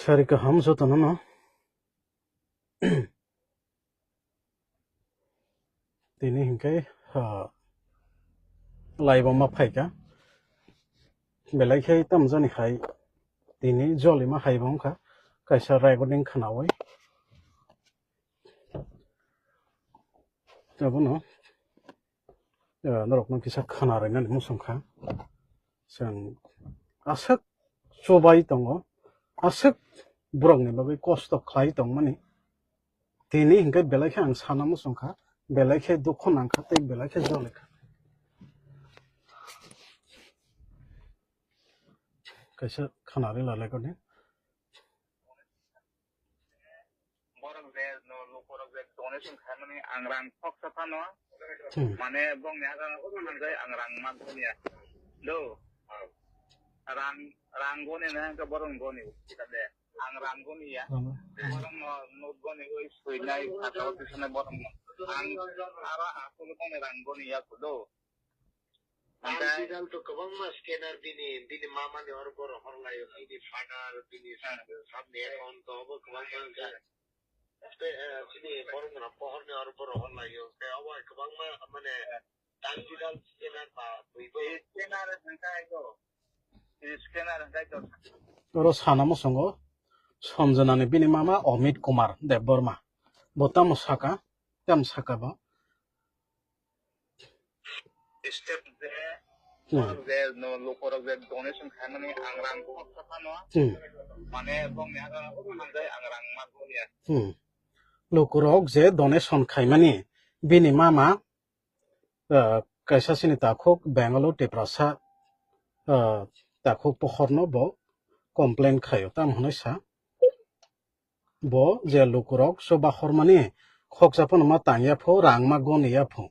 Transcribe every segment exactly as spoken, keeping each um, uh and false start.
Sari kaham jotono no. Tini hinkhe, ah, laibo ma phaikha. Belai khe tamjani hai tini jolima hai bo wngkha. Kaisa recording khnaui. Abono, eh, norokno kisa khana rwnani muchung kha. Chwng aswk chubai tongo, aswk borokni bagwi kosto khlai tongmani. Tini hinkhe belai khe ang sana muchung kha, belai khe dukhu nang kha tei belai khe joli kha. Kaisa khana rwla lekoni. Borok je no lukurok je donation khaimani ang rang khoksa phano. Hmm. Mane bongni aga hanjai ang rang man thumya. Do. Rang, rang goni na hwnkhe borok goni. Kade ang rang goni ya. Rang. Borok no not goni oi suinai khatao tisane borok no. Ang aro aswk tongni rang goni ya kudo. Ang Digital to kwbangma scanner bini, bini mama ni oro borok hor laio, bini father, bini Hmm. Sab ni account to obo kwbangma wngkha. Tei, eh, bini borok no pohor ni oro borok hor laio. Tei obo hai kwbangma mane digital scanner ba twi bo. Scanner hwnkhe ito. Scanner hwnkhe ito. Oro sana muchungo Sanjana ni bini mama Amit Kumar Debbarma. Bo tamo saka, tamo saka bo. Step je, Hmm. Borok je no lukurok je donation khaimani ang rang khoksa phano. Hmm. Mane bongni aga hanjai ang rang man thumya. Hmm. Lukurok je donation khaimani bini mama, ah, kaisa chini takhuk Bangalore Tiprasa, ah, takhuk pohorno bo complain khaio. Tamo hwnwi sa, bo je lukurok chuba hormani khoksa phano ma tangya pho, rang ma goniya pho.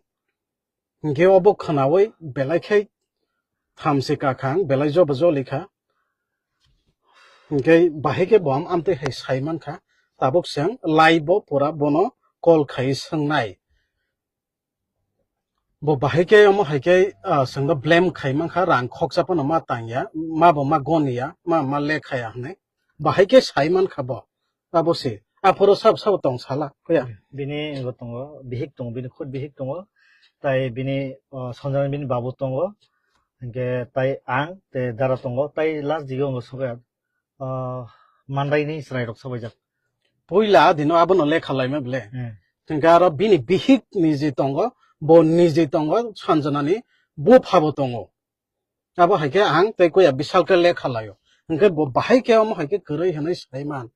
Hinkhe obo khwnaui belai khai thamsi kakhang, belai jobo joli kha. Hinkhe bahai khe bo am amtwi hai sai man kha. Tabuk chwng live bo pura bono call khai swngnai. Bo bahai khe omo hai khe, ah, chwngno blame khai man kha, rang khoksa phano ma tangya, ma bo ma goniya, ma, ma lekhaya hwnwi. Bahai khe sai man kha bo. Abo se. Aphuru sab sabo tong sala, kuya. Bini bo tongo, bihik tongo, bini khud bihik tongo. Tai bini, ah, Sanjana bini babu tongo. Hinkhe tai ang, te dara tongo, tai last digo wngkha sobe. Ah, mandaini chwrairok sabaijak. Puila dino abono lekha laima bele. Hmm. Hwnkhe aro bini bihik niji tongo, bo niji tongo, Sanjanani buphabo tongo. Abo hai khe ang tei kuya Bisal khe lekha laio. Hwnkhe bo bahai khe omo hai khe kwrwi hwnwi saiman.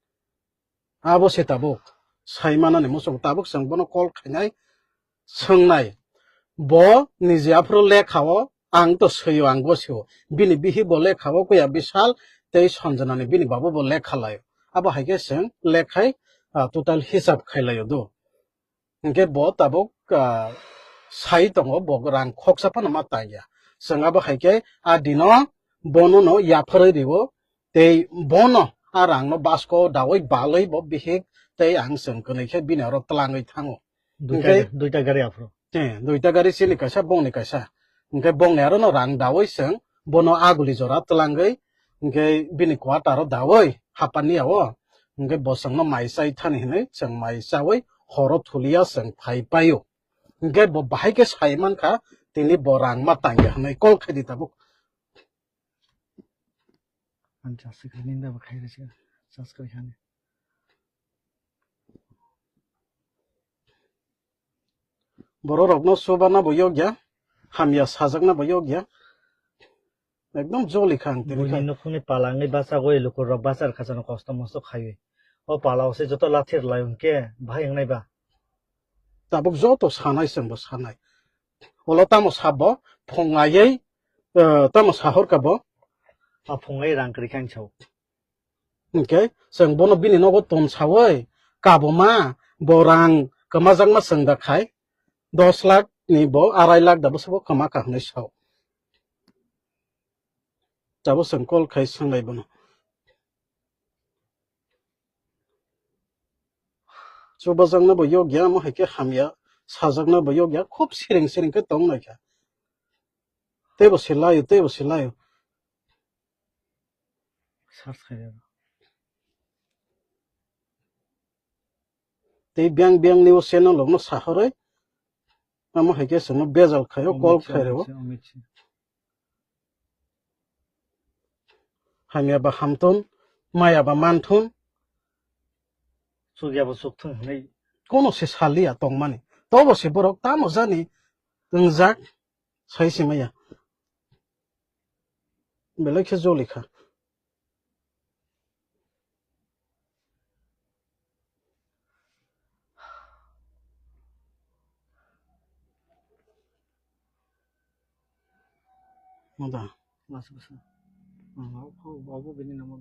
Abo se tabuk saimanani muchungo tabuk chwng bono call khainai, swngnai. Bo niji aphuru lekha o, ang to swi o, ang gosio. Bini bihik bo lekha o, kuya Bisal tei Sanjanani bini babu bo lekha lai o. Abo hai khe chwng lekhai, ah, total hisab khai lai o do. Hinkhe bo tabuk, ah, sai tongo, bo rang khoksa phano ma tangya. Chwng abo hai khe a dino bono no yapharwi rio, tei bono a rangno basko daui balwi bo bihik tei ang chwng kwnwi khe bini oro twlangwi thango. Duita, hinkhe duita gari aphuru. Eh, duita gari chini kaisa, bongni kaisa. Hinkhe bongni aro no rang daui chwng bono aguli jora twlangwi, hinkhe bini quarter o daui hapani o. Hinkhe bo chwngno mai chai thani hinwi chwng mai chaui horo thulia chwng phai paio. Hinkhe bo bahai khe sai man kha, tini bo rang ma tangya hinwi call khai di tabuk. Ang charge khe nini da bo khai rwse, charge khe hani. Borok rokno chubana bo yokya, hamya sajakna bo yokya. Ekdom joli kha ang tini buini kha. Nukhungni pala wngwi bachagwi lukurok bachar khachano kosto mosto khaiwi. O pala o se joto lathir lai hwnkhe bahai wngnai ba? Tabuk joto sanai chwngbo sanai. Olo tamo sabo phunglaiwi, eh, tamo sahorkha bo. A phunglai rang kwrwi khe ang sao. Hinkhe chwng bono bini nogo tonsaui kabuma bo rang kwmajakma chwng da khai dos lakh ni bo arai lakh da bwswk bo kwma kha hwnwi sao. Tabuk chwng call khai swnglai bono. Chubajakna bo yokya, omo hai khe hamya, sajakna bo yokya, khub siring siring khe tong nai kha. Teibo se laio, teibo se laio. Search khai rw. Tei biyang biyang ni o channel rok no sahoroi. Amo hai khe chwngno bejal khaio, Amit call Shah, khaireo. Amit Shah, Amit Shah. Hamya ba hamthun, maya ba manthun. Chukya ba chukthun hinwi. Kono se saliya tongmani. Tobo se borok tamo jani wngjak sai se maya. Belai khe joli kha. Mada. Masa, masa. Ah, aku, aku bini nama.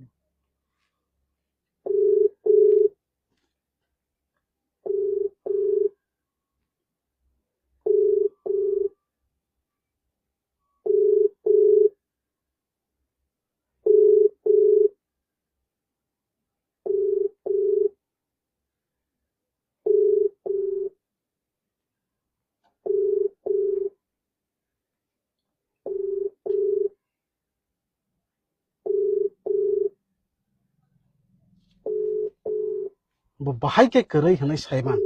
Bo bahai khe kwrwi hwnwi saiman.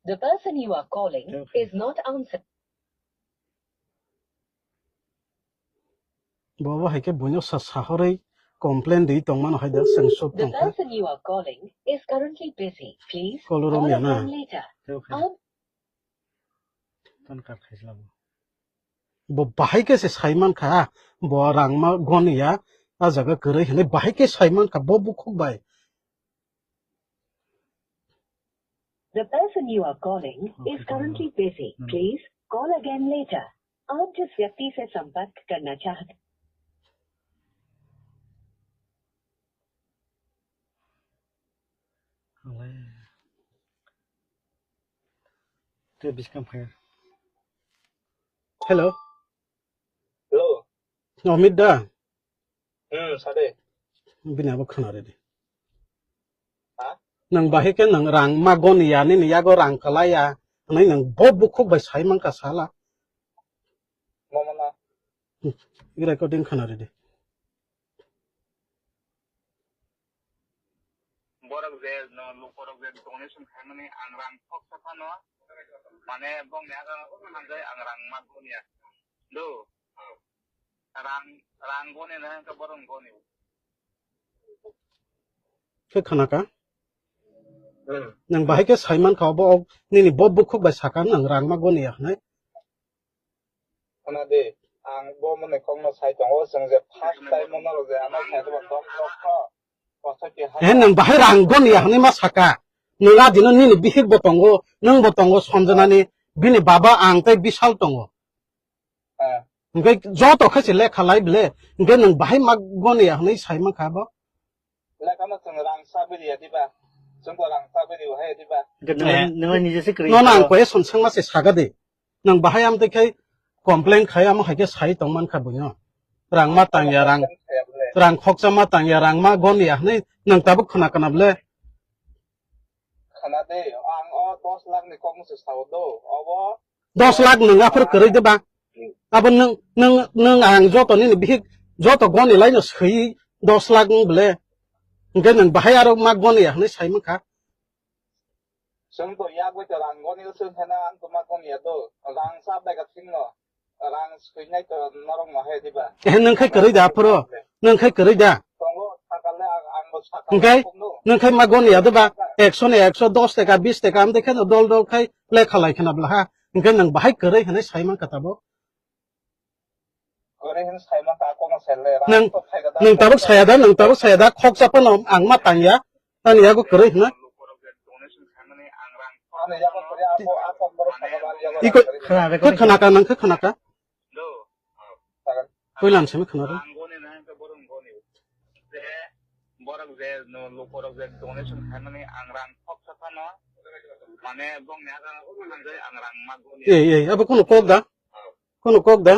The person you are calling is not answering. Bo bo hai khe buino sa sahorwi complain di tongmano hai da, chwng sub The tongkha. Person you are calling is currently busy. Please Call call romya na. Again later. Tei khe. Ab- Tan kar khaisla bo. Bo bahai khe se saiman kha, bo rangma goniya, a jaga kwrwi hwnwi bahai khe saiman kha bo bukhuk bai. The person you are calling is currently busy. Hmm. Please call again later. आप जिस व्यक्ति से संपर्क करना चाहते Tei biskang phai. Hello. Hello. Amit da? Hmm, sade. Bini abo khna ridi. Ha? Nang bahai khe nang rang ma goniya, nini yago rang kalaiya. Nai nang bo bukhuk bai sai mankha sala. Mama na. Hmm, i recording khna ridi. Borok je no lukorok je donation khaimani ang rang thoksa phano, mane bongni aga hanjai ang rang ma goniya. Do. Rang, rang goni na hwnkhe borok goni. Khe khana ka? Hmm. Nang bahai khe sai mankha obo, nini bo bukhuk bai saka nang rang ma goniya hwnwi. Khna di, ang bo mwnwi kokno sai tongo, chwng je first time mo norok je ano sai tongma dok dok kho. He, nwng bahai rang goniya hwnwi ma saka. Nwng a dino nini bihik bo tongo, nwng bo tongo Sanjana ni, bini baba ang tei Bishal tongo. Ah. Hwnkhe joto khe se lekha lai bele, hwnkhe nwng bahai ma goniya hwnwi sai mankha bo. Lekha no chwng rang sa bidi ya diba? Chwng bo rang sa bidi hai diba? Hwnkhe nwng, eh, nwng nije se kwrwi. Nono ang kho. Question swngma se saga de. Nwng bahai amtwi khai complain khai amo hai khe sai tong mankha buino. Rang ma tangya, rang, rang khoksa ma tangya, rang ma goniya hwnwi nwng tabuk khna kana bele? Khna de, ang o dos lakh ni kok se sao do, obo. Dos lakh nwng aphuru kwrwi de ba? Abo nwng, nwng, nwng ang joto nini bihik joto goni laino swi dos lakh wng bele. Hwnkhe nwng bahai aro ma goniya hwnwi sai mankha. Chwng to yak bai to rang goni chwng hena ang to ma goni ya do. Rang sa bai ka thing no. Rang swinai to norok ma hai diba? Eh, nwng khai kwrwi da aphuru? Nwng khai kwrwi da? Tongo, sakale ang, ang bo sakale. Hwnkhe? Tongo. Nwng khai ma goni ya diba? Ekso ni ekso, dos taka, bis taka, amtwi kheno dol dol khai lekha lai khna bla ha. Hwnkhe nwng bahai kwrwi hwnwi sai mankha tabuk? Kwrwi hwnwi sai mankha, kono sele, rang nwng, to phai ka da, nwng tabuk saya da, nwng tabuk saya da, khoksa phano ang ma tangya. Ani yago kwrwi hwna. Ani yago kwrwi, abo, abo borok sakha ba, ani yago kwrwi. Iko, khna, khna ka, nang khe khna ka. Puilan simi khna ro. Borok je no, lukorok je donation khaimani ang rang khoksa phano, mane bongni aga hanjai ang rang ma goni. Ei, ei, abo kono kok da? Kono kok da?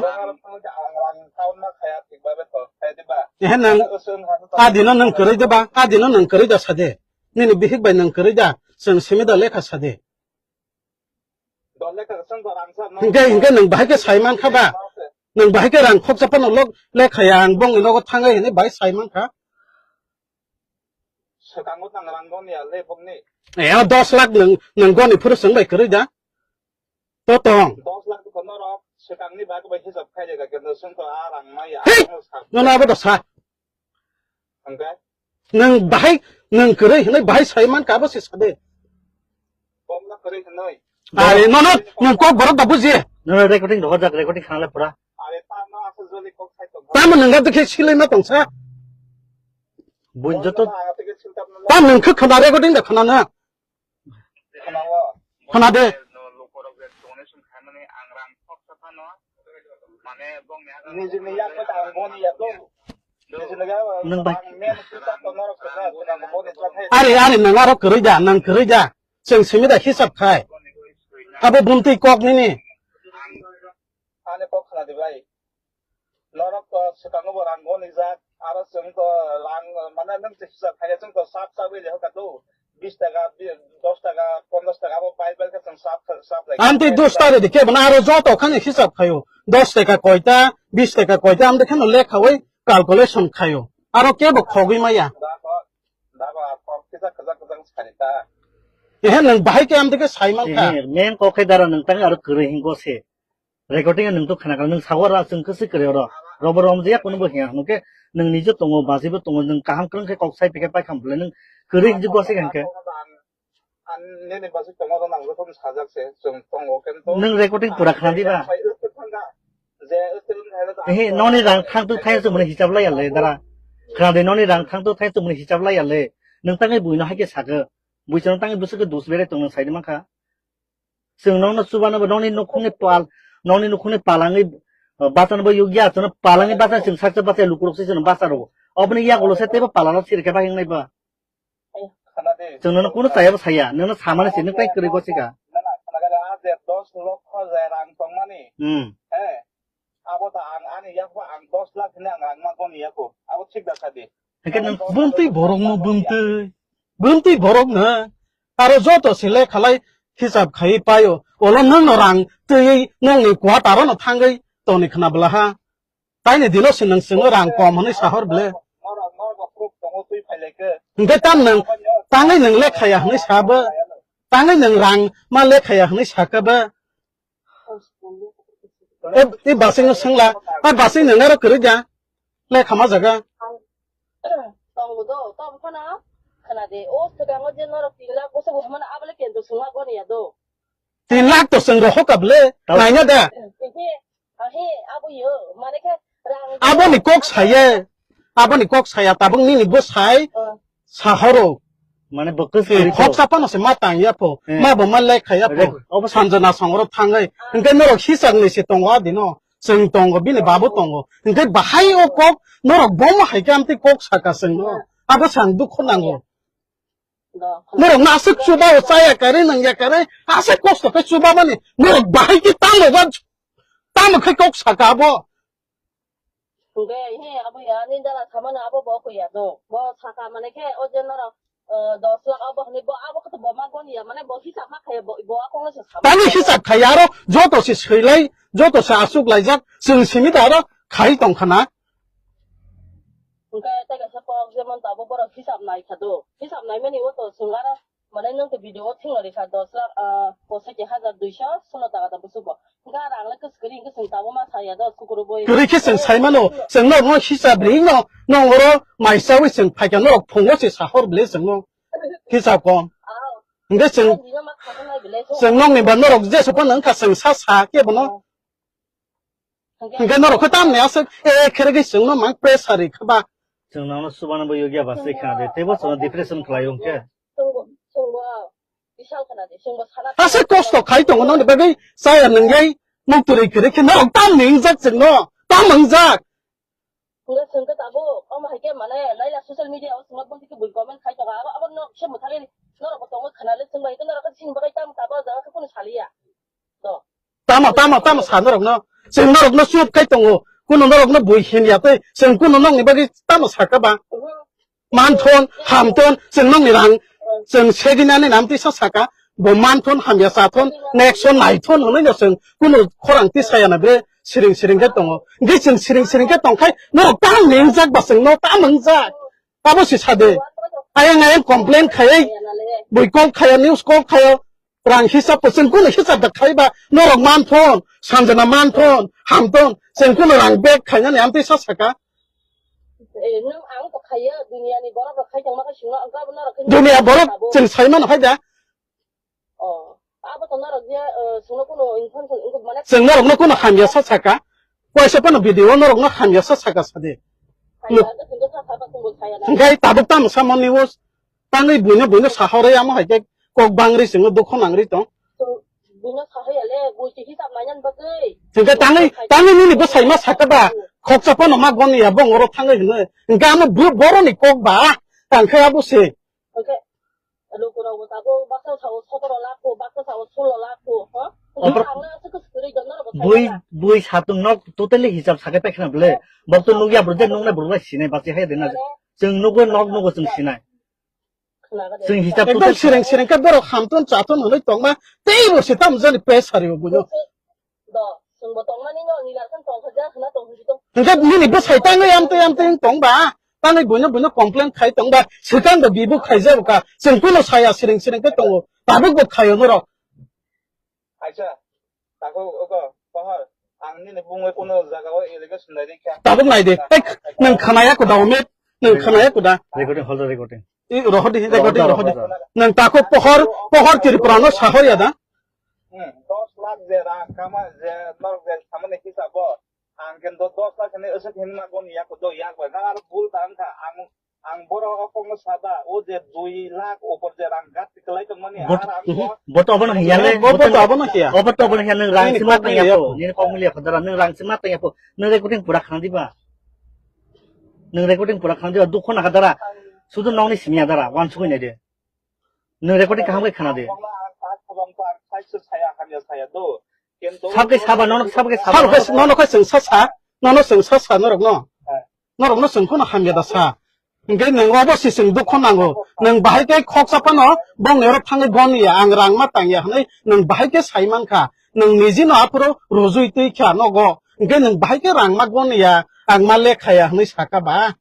Ehe, nang adino nang kwrwi da ba? Adino nang kwrwi da sade. Nini bihik bai nang kwrwi da? Chwng simi da lekha sade. Hingke, hingke nang bahai khe sai mankha ba? Nang bahai khe rang khoksa phano lok lekha ya ang bongni nogo thangai hinwi bahai sai mankha. Swkango tang rang goni ya le bokni. Eh, dos lakh nwng, nwng goni phuru swng bai kwrwi da? To tong. Dos lakh ko norok swkangni bag bai hisab khai de ga kendo swng to a rang mai ya. Hei! Ang sak. Nono abo da sa. Hwnkhe? Nwng bahai, nwng kwrwi hwnwi bahai sai man ka bo se sa de. Bom na kwrwi hwnwi. Are, nono, nwng kok borok da buji. Nono recording rohor jak, recording khana le pura. Are, ta no asa joli kok sai tong. Tamo nwng da dikhe silai ma tong sa. Buin joto. Ta nwng khe khana recording da khana na. Khana de. Nwng bai. Are, are, nwng aro kwrwi da, nwng kwrwi da. Chwng simi da hisab khai. Abo bumtwi kok nini. Ani kok khana de bai. Norok to swkango bo rang goni jak, aro chwng to rang, mane, nwng se hisab khaina chwng to sap sap wi leho ka to, bis taka, bi-, dos taka, ponchash taka abo pai pai khe chwng sap, sap lai. Amtwi dos taka de kebo na aro joto khani hisab khayo. Dos taka koita, bis taka koita, amtwi kheno lekhawi calculation khayo. Aro kebo khogwi maya. Da ko, da ko, a kok kisa kisa kisa sari ta. Ehe, nwng bahai khe amtwi khe sai man kha. Ehe, main kok khe dara nwng tang aro kwrwi hingo se. Recording nwng to khna kha, nwng sago ra chwng khe se kwrwi oro. Robo rom je ya kuno bo hiya, hwnkhe nwng nije tongo, bajibo tongo, nwng kaham kwrwng khe kok sai phikhe pai kham bwle nwng kwrwi hinjwk bo se hwnkhe. Ang nini basi tongo ro nang joto sajak se, chwng tongo kento. Nwng recording pura khna diba? Je, Ehe, noni rang thang tu thai chwng mani hisab lai ya le dara. Khna de noni rang thang tu thai chwng mani hisab lai ya le. Nwng tangwi buino hai khe sakhe. Bui chwng tangwi bwswk khe dus bere tong nwng sai de man kha. Chwng nokno chubano bo nokni nukhungni pal, nokni nukhungni palangwi, uh, bachano bo yukya, chwngno palangwi bacha chwng saksa bacha lukurok se chwngno bacha rwo. Oboni yagulo se teibo palarok sirikhe bagwi wngnai ba. Chwng nono kunu chayabo saya, nono samani se nwng tai kwrwi gosika. Hmm. Abo ta ang ani yakbo ang dos lakh hwnwi ang rang ma goni yakho. Abo thik da sadi. Hwnkhe nwng bumtwi borokno bumtwi. Bumtwi borokno. Aro joto se lekhalai hisab khaiwi paio. Olo nwngno rang twiwi nokni quarter-o no thangwi toni khna bwlaha. Taini dino se nwng chwngno rang kom hwnwi sahor ble. Hwnkhe tam nwng tangwi nwng lekhaya hwnwi sabo. Tangwi nwng rang ma lekhaya hwnwi sakabo. E, e basing no sengla, a basing no nero kwrwi ja. Le khama jaga. Tongo do, tong phano khna de. O swkango je norok tin lakh bwswk bo hwnmano, abole kento sungma goni ya do. Tin lakh to chwng rohok kable, naina da. He, he, abo yo, mane khe rang. Aboni kok saye, aboni kok saya, tabuk nini bo sai, sahoro. Mane bo kwswk kwrwi kok. Phoksa phano se ma tang ya pho, ma bo ma lekha ya pho. Sanjana songro thangai, hwnkhe norok hisab ni se tongo adino, chwng tongo, bini babu tongo. Hwnkhe bahai o kok, norok bo ma hai khe amtwi kok saka chwngno. Abo sang dukho nango. Norok no aswk chuba o chaya kare nang ya kare, aswk kosto khe chuba mani, norok bahai khe tamo ba, tamo khe kok saka abo. Hwnkhe he abo ya, nini dala samano abo bo koi ya do. Bo saka mane khe o je norok, eh, dos lakh abo hwnwi bo abo khe to bo ma goni ya, mane bo hisab ma khaye bo, bo akong no se sama. Tani hisab khai aro joto se swilai, joto se aswk laijak, chwng simi da aro khai tong khana. Hwnkhe tei kaisa kok jemon tabuk borok hisab nai kha do. Hisab nai mani o to chwng aro mane nwng to video o thwngwi rikha dos lakh, ah, pochati hajar duiso solo taka da bwswk bo. Hwnkhe aro ang le kwswk kwrwi hwnkhe chwng tabuk ma saya do, sukuru boi. Kwrwi khe chwng sai mano, chwng norok no hisab ri no, nong oro mai chawi chwng phaikha norok phungo se sahor bwle chwng no. Hisab kom. Ah. Hwnkhe chwng, chwng nokni ba norok jesa phano wngkha chwng sa sa khe bono. Hwnkhe norok khe tamni aswk, eh, khere khe chwngno mang pressure ri kha ba. Chwng nono chubano bo yogya ba se khna de, teibo chwngno depression khlai o hwnkhe. Chwngbo, chwngbo bisal khna de, chwngbo sana. Aswk kosto khai tongo nokni bagwi chaya nwnglai, muktwrwi kwrwi khe norok tamni wngjak chwngno, tam wngjak. Hwnkhe chwng khe tabuk, omo hai khe mane, naila social media o chwngno bwswk khe bui comment khai tongo, abo, abo no se mwthangwi norok bo tongo khna le, chwng bai khe norok khe chini bagwi tamo tabuk o jaga khe kunu saliya. To. Tamo, tamo, tamo sa norokno. Chwng norokno chup khai tongo. Kuno norokno bui hin ya tei. Chwng kuno nokni bagwi tamo saka ba. Manthon, hamthon, chwng nokni rang. Chwng segini ani nam tisa saka. Bo manthon, hamya chathon, next son naithon hwnwi no chwng kuno khorang tisaya na bre siring siring khe tongo. Hwnkhe chwng siring siring khe tongkhai norok tamo wngjak ba chwngno tamo wngjak. Abo se sade. Ayang ayang complain khayai, bui call khayo, news call khayo, rang hisab po, chwng kunu hisab da khaiba, norok manthon, Sanjana manthon, hamthon, chwng kunu rang bag khainani amtwi sa saka. Eh, nwng ang to khaiya, duniani borok rok khai tongma khe singno, ang kabo norok khe Dunia borok sabo. Chwng saimano hai da. Oh, abo to norok je, eh, singno kuno information, wngkha mane Chwng norokno kuno hamya sa saka. Waisa phano video norokno hamya sa saka sadi. Khaiya, to singno sa saba singbo khaiya na. Hingkai tabuk tamo samani news. Tangwi buino buino sahorwi amo hai khe kok bangri chwngno dukho nangri tong. Buino sahaya le, bui chi hisab mainan bagwi. Hingkai tangwi, tangwi nini bwsai ma saka ba, khoksa phano ma goni ya bongoro thangwi hwnwi. Hingkai amo bu-, boroni kok ba, tangkhe abo se. Hingke lukurok bo tabuk baksa sao sotoro lakh ko, baksa sao solo lakh ko, ha? Obo Ang na aswk swrwi don norok bo bui, saimanya. Bui satung nok totally hisab sakai paikha na bole. Bok to nukya bro, je nuknai bro bai sinai basi hai dena. Mane? Chwng nukgo nok nukgo chwng sinai. Khna ga de. Chwng hisab ekdom total sireng sireng khe borok hamtun chatun hwnwi tongma teibo se tamo jani pes hari o buino. Do, chwngbo tongmani no, nini arkan tongkha jak hwna tongkha jito. Hingke nini bwsai tangwi amtwi amtwi wng tong ba, tangwi buino buino complain khai tong ba, swkang da bibu khaijak ka, chwng kuno saya sireng sireng khe tongo, tabuk bo khaio norok. Aisa, tako oko, pohor, ang nini bungwi kuno jaga o allegation nai rikha. Tabuk nai de, ek, nwng khanaya kuda, Omit, nwng khanaya kuda. Recording, hold the recording. I, rohodi, recording, rohodi. Nwng tako pohor, pohor Tripura no sahoya da. Hmm, dos lakh je rang kama je norok je samani hisabo. Ang kendo dos lakh hini aswk hini ma goni yak do yak bai. Nang aro bul ta wngkha. Ang, ang boro o kok no sada. O je dui lakh upor je rang gat kwlai tongmani. Bot-, ar ang mhm. Bo to abono hiya le. Bo to abono hiya. Obo to abono hiya. Nang rang sima tang yapo. Nini kok mili yapo dara. Nang rang sima tang yapo. Nang recording pura khang diba. Nwng recording pura khanadi ba, dukho nakha dara. Sudu nokni simi ya dara, wansugwi naidi. Nwng recording kaham khe khanadi. Sabke saba, nono sabke saba. Sabke nono khe chwng sasa, nono chwng sasa norokno. Norokno chwng kheno hamya da sa. Hingke nwng obo se chwng dukho nango. Nwng bahai khe khoksa phano bongni oro thangwi goni ya, ang rang ma tang ya hwnwi nwng bahai khe sai mankha. Nwng nijino aphuru rujui twi kha nogo. Hingke nwng bahai khe rang ma goni ya, ang ma lekha ya hwnwi saka ba.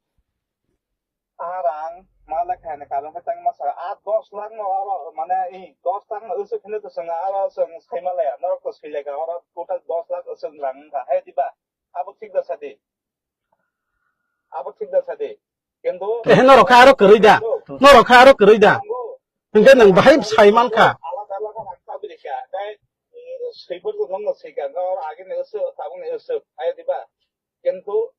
Ah, rang ma lekha ni karon khe tangma sa, ah, dos lakh no oro, mane, i, dos lakh no usuk hwnwi to chwng aro chwng sai ma laya, norok to sui lekha, oro total dos lakh usuk rang wngkha, hai diba? Abo thik da sadi. Abo thik da sadi. Kintu Eh, norok kha aro kwrwi da? Norok kha aro kwrwi da? Hingke nwng bahai sai mankha. Alada alada rang sabi lekha, tai, mm, sui pur to nong no sui kha, oro age ni usuk, tabuk ni usuk, hai diba? Kintu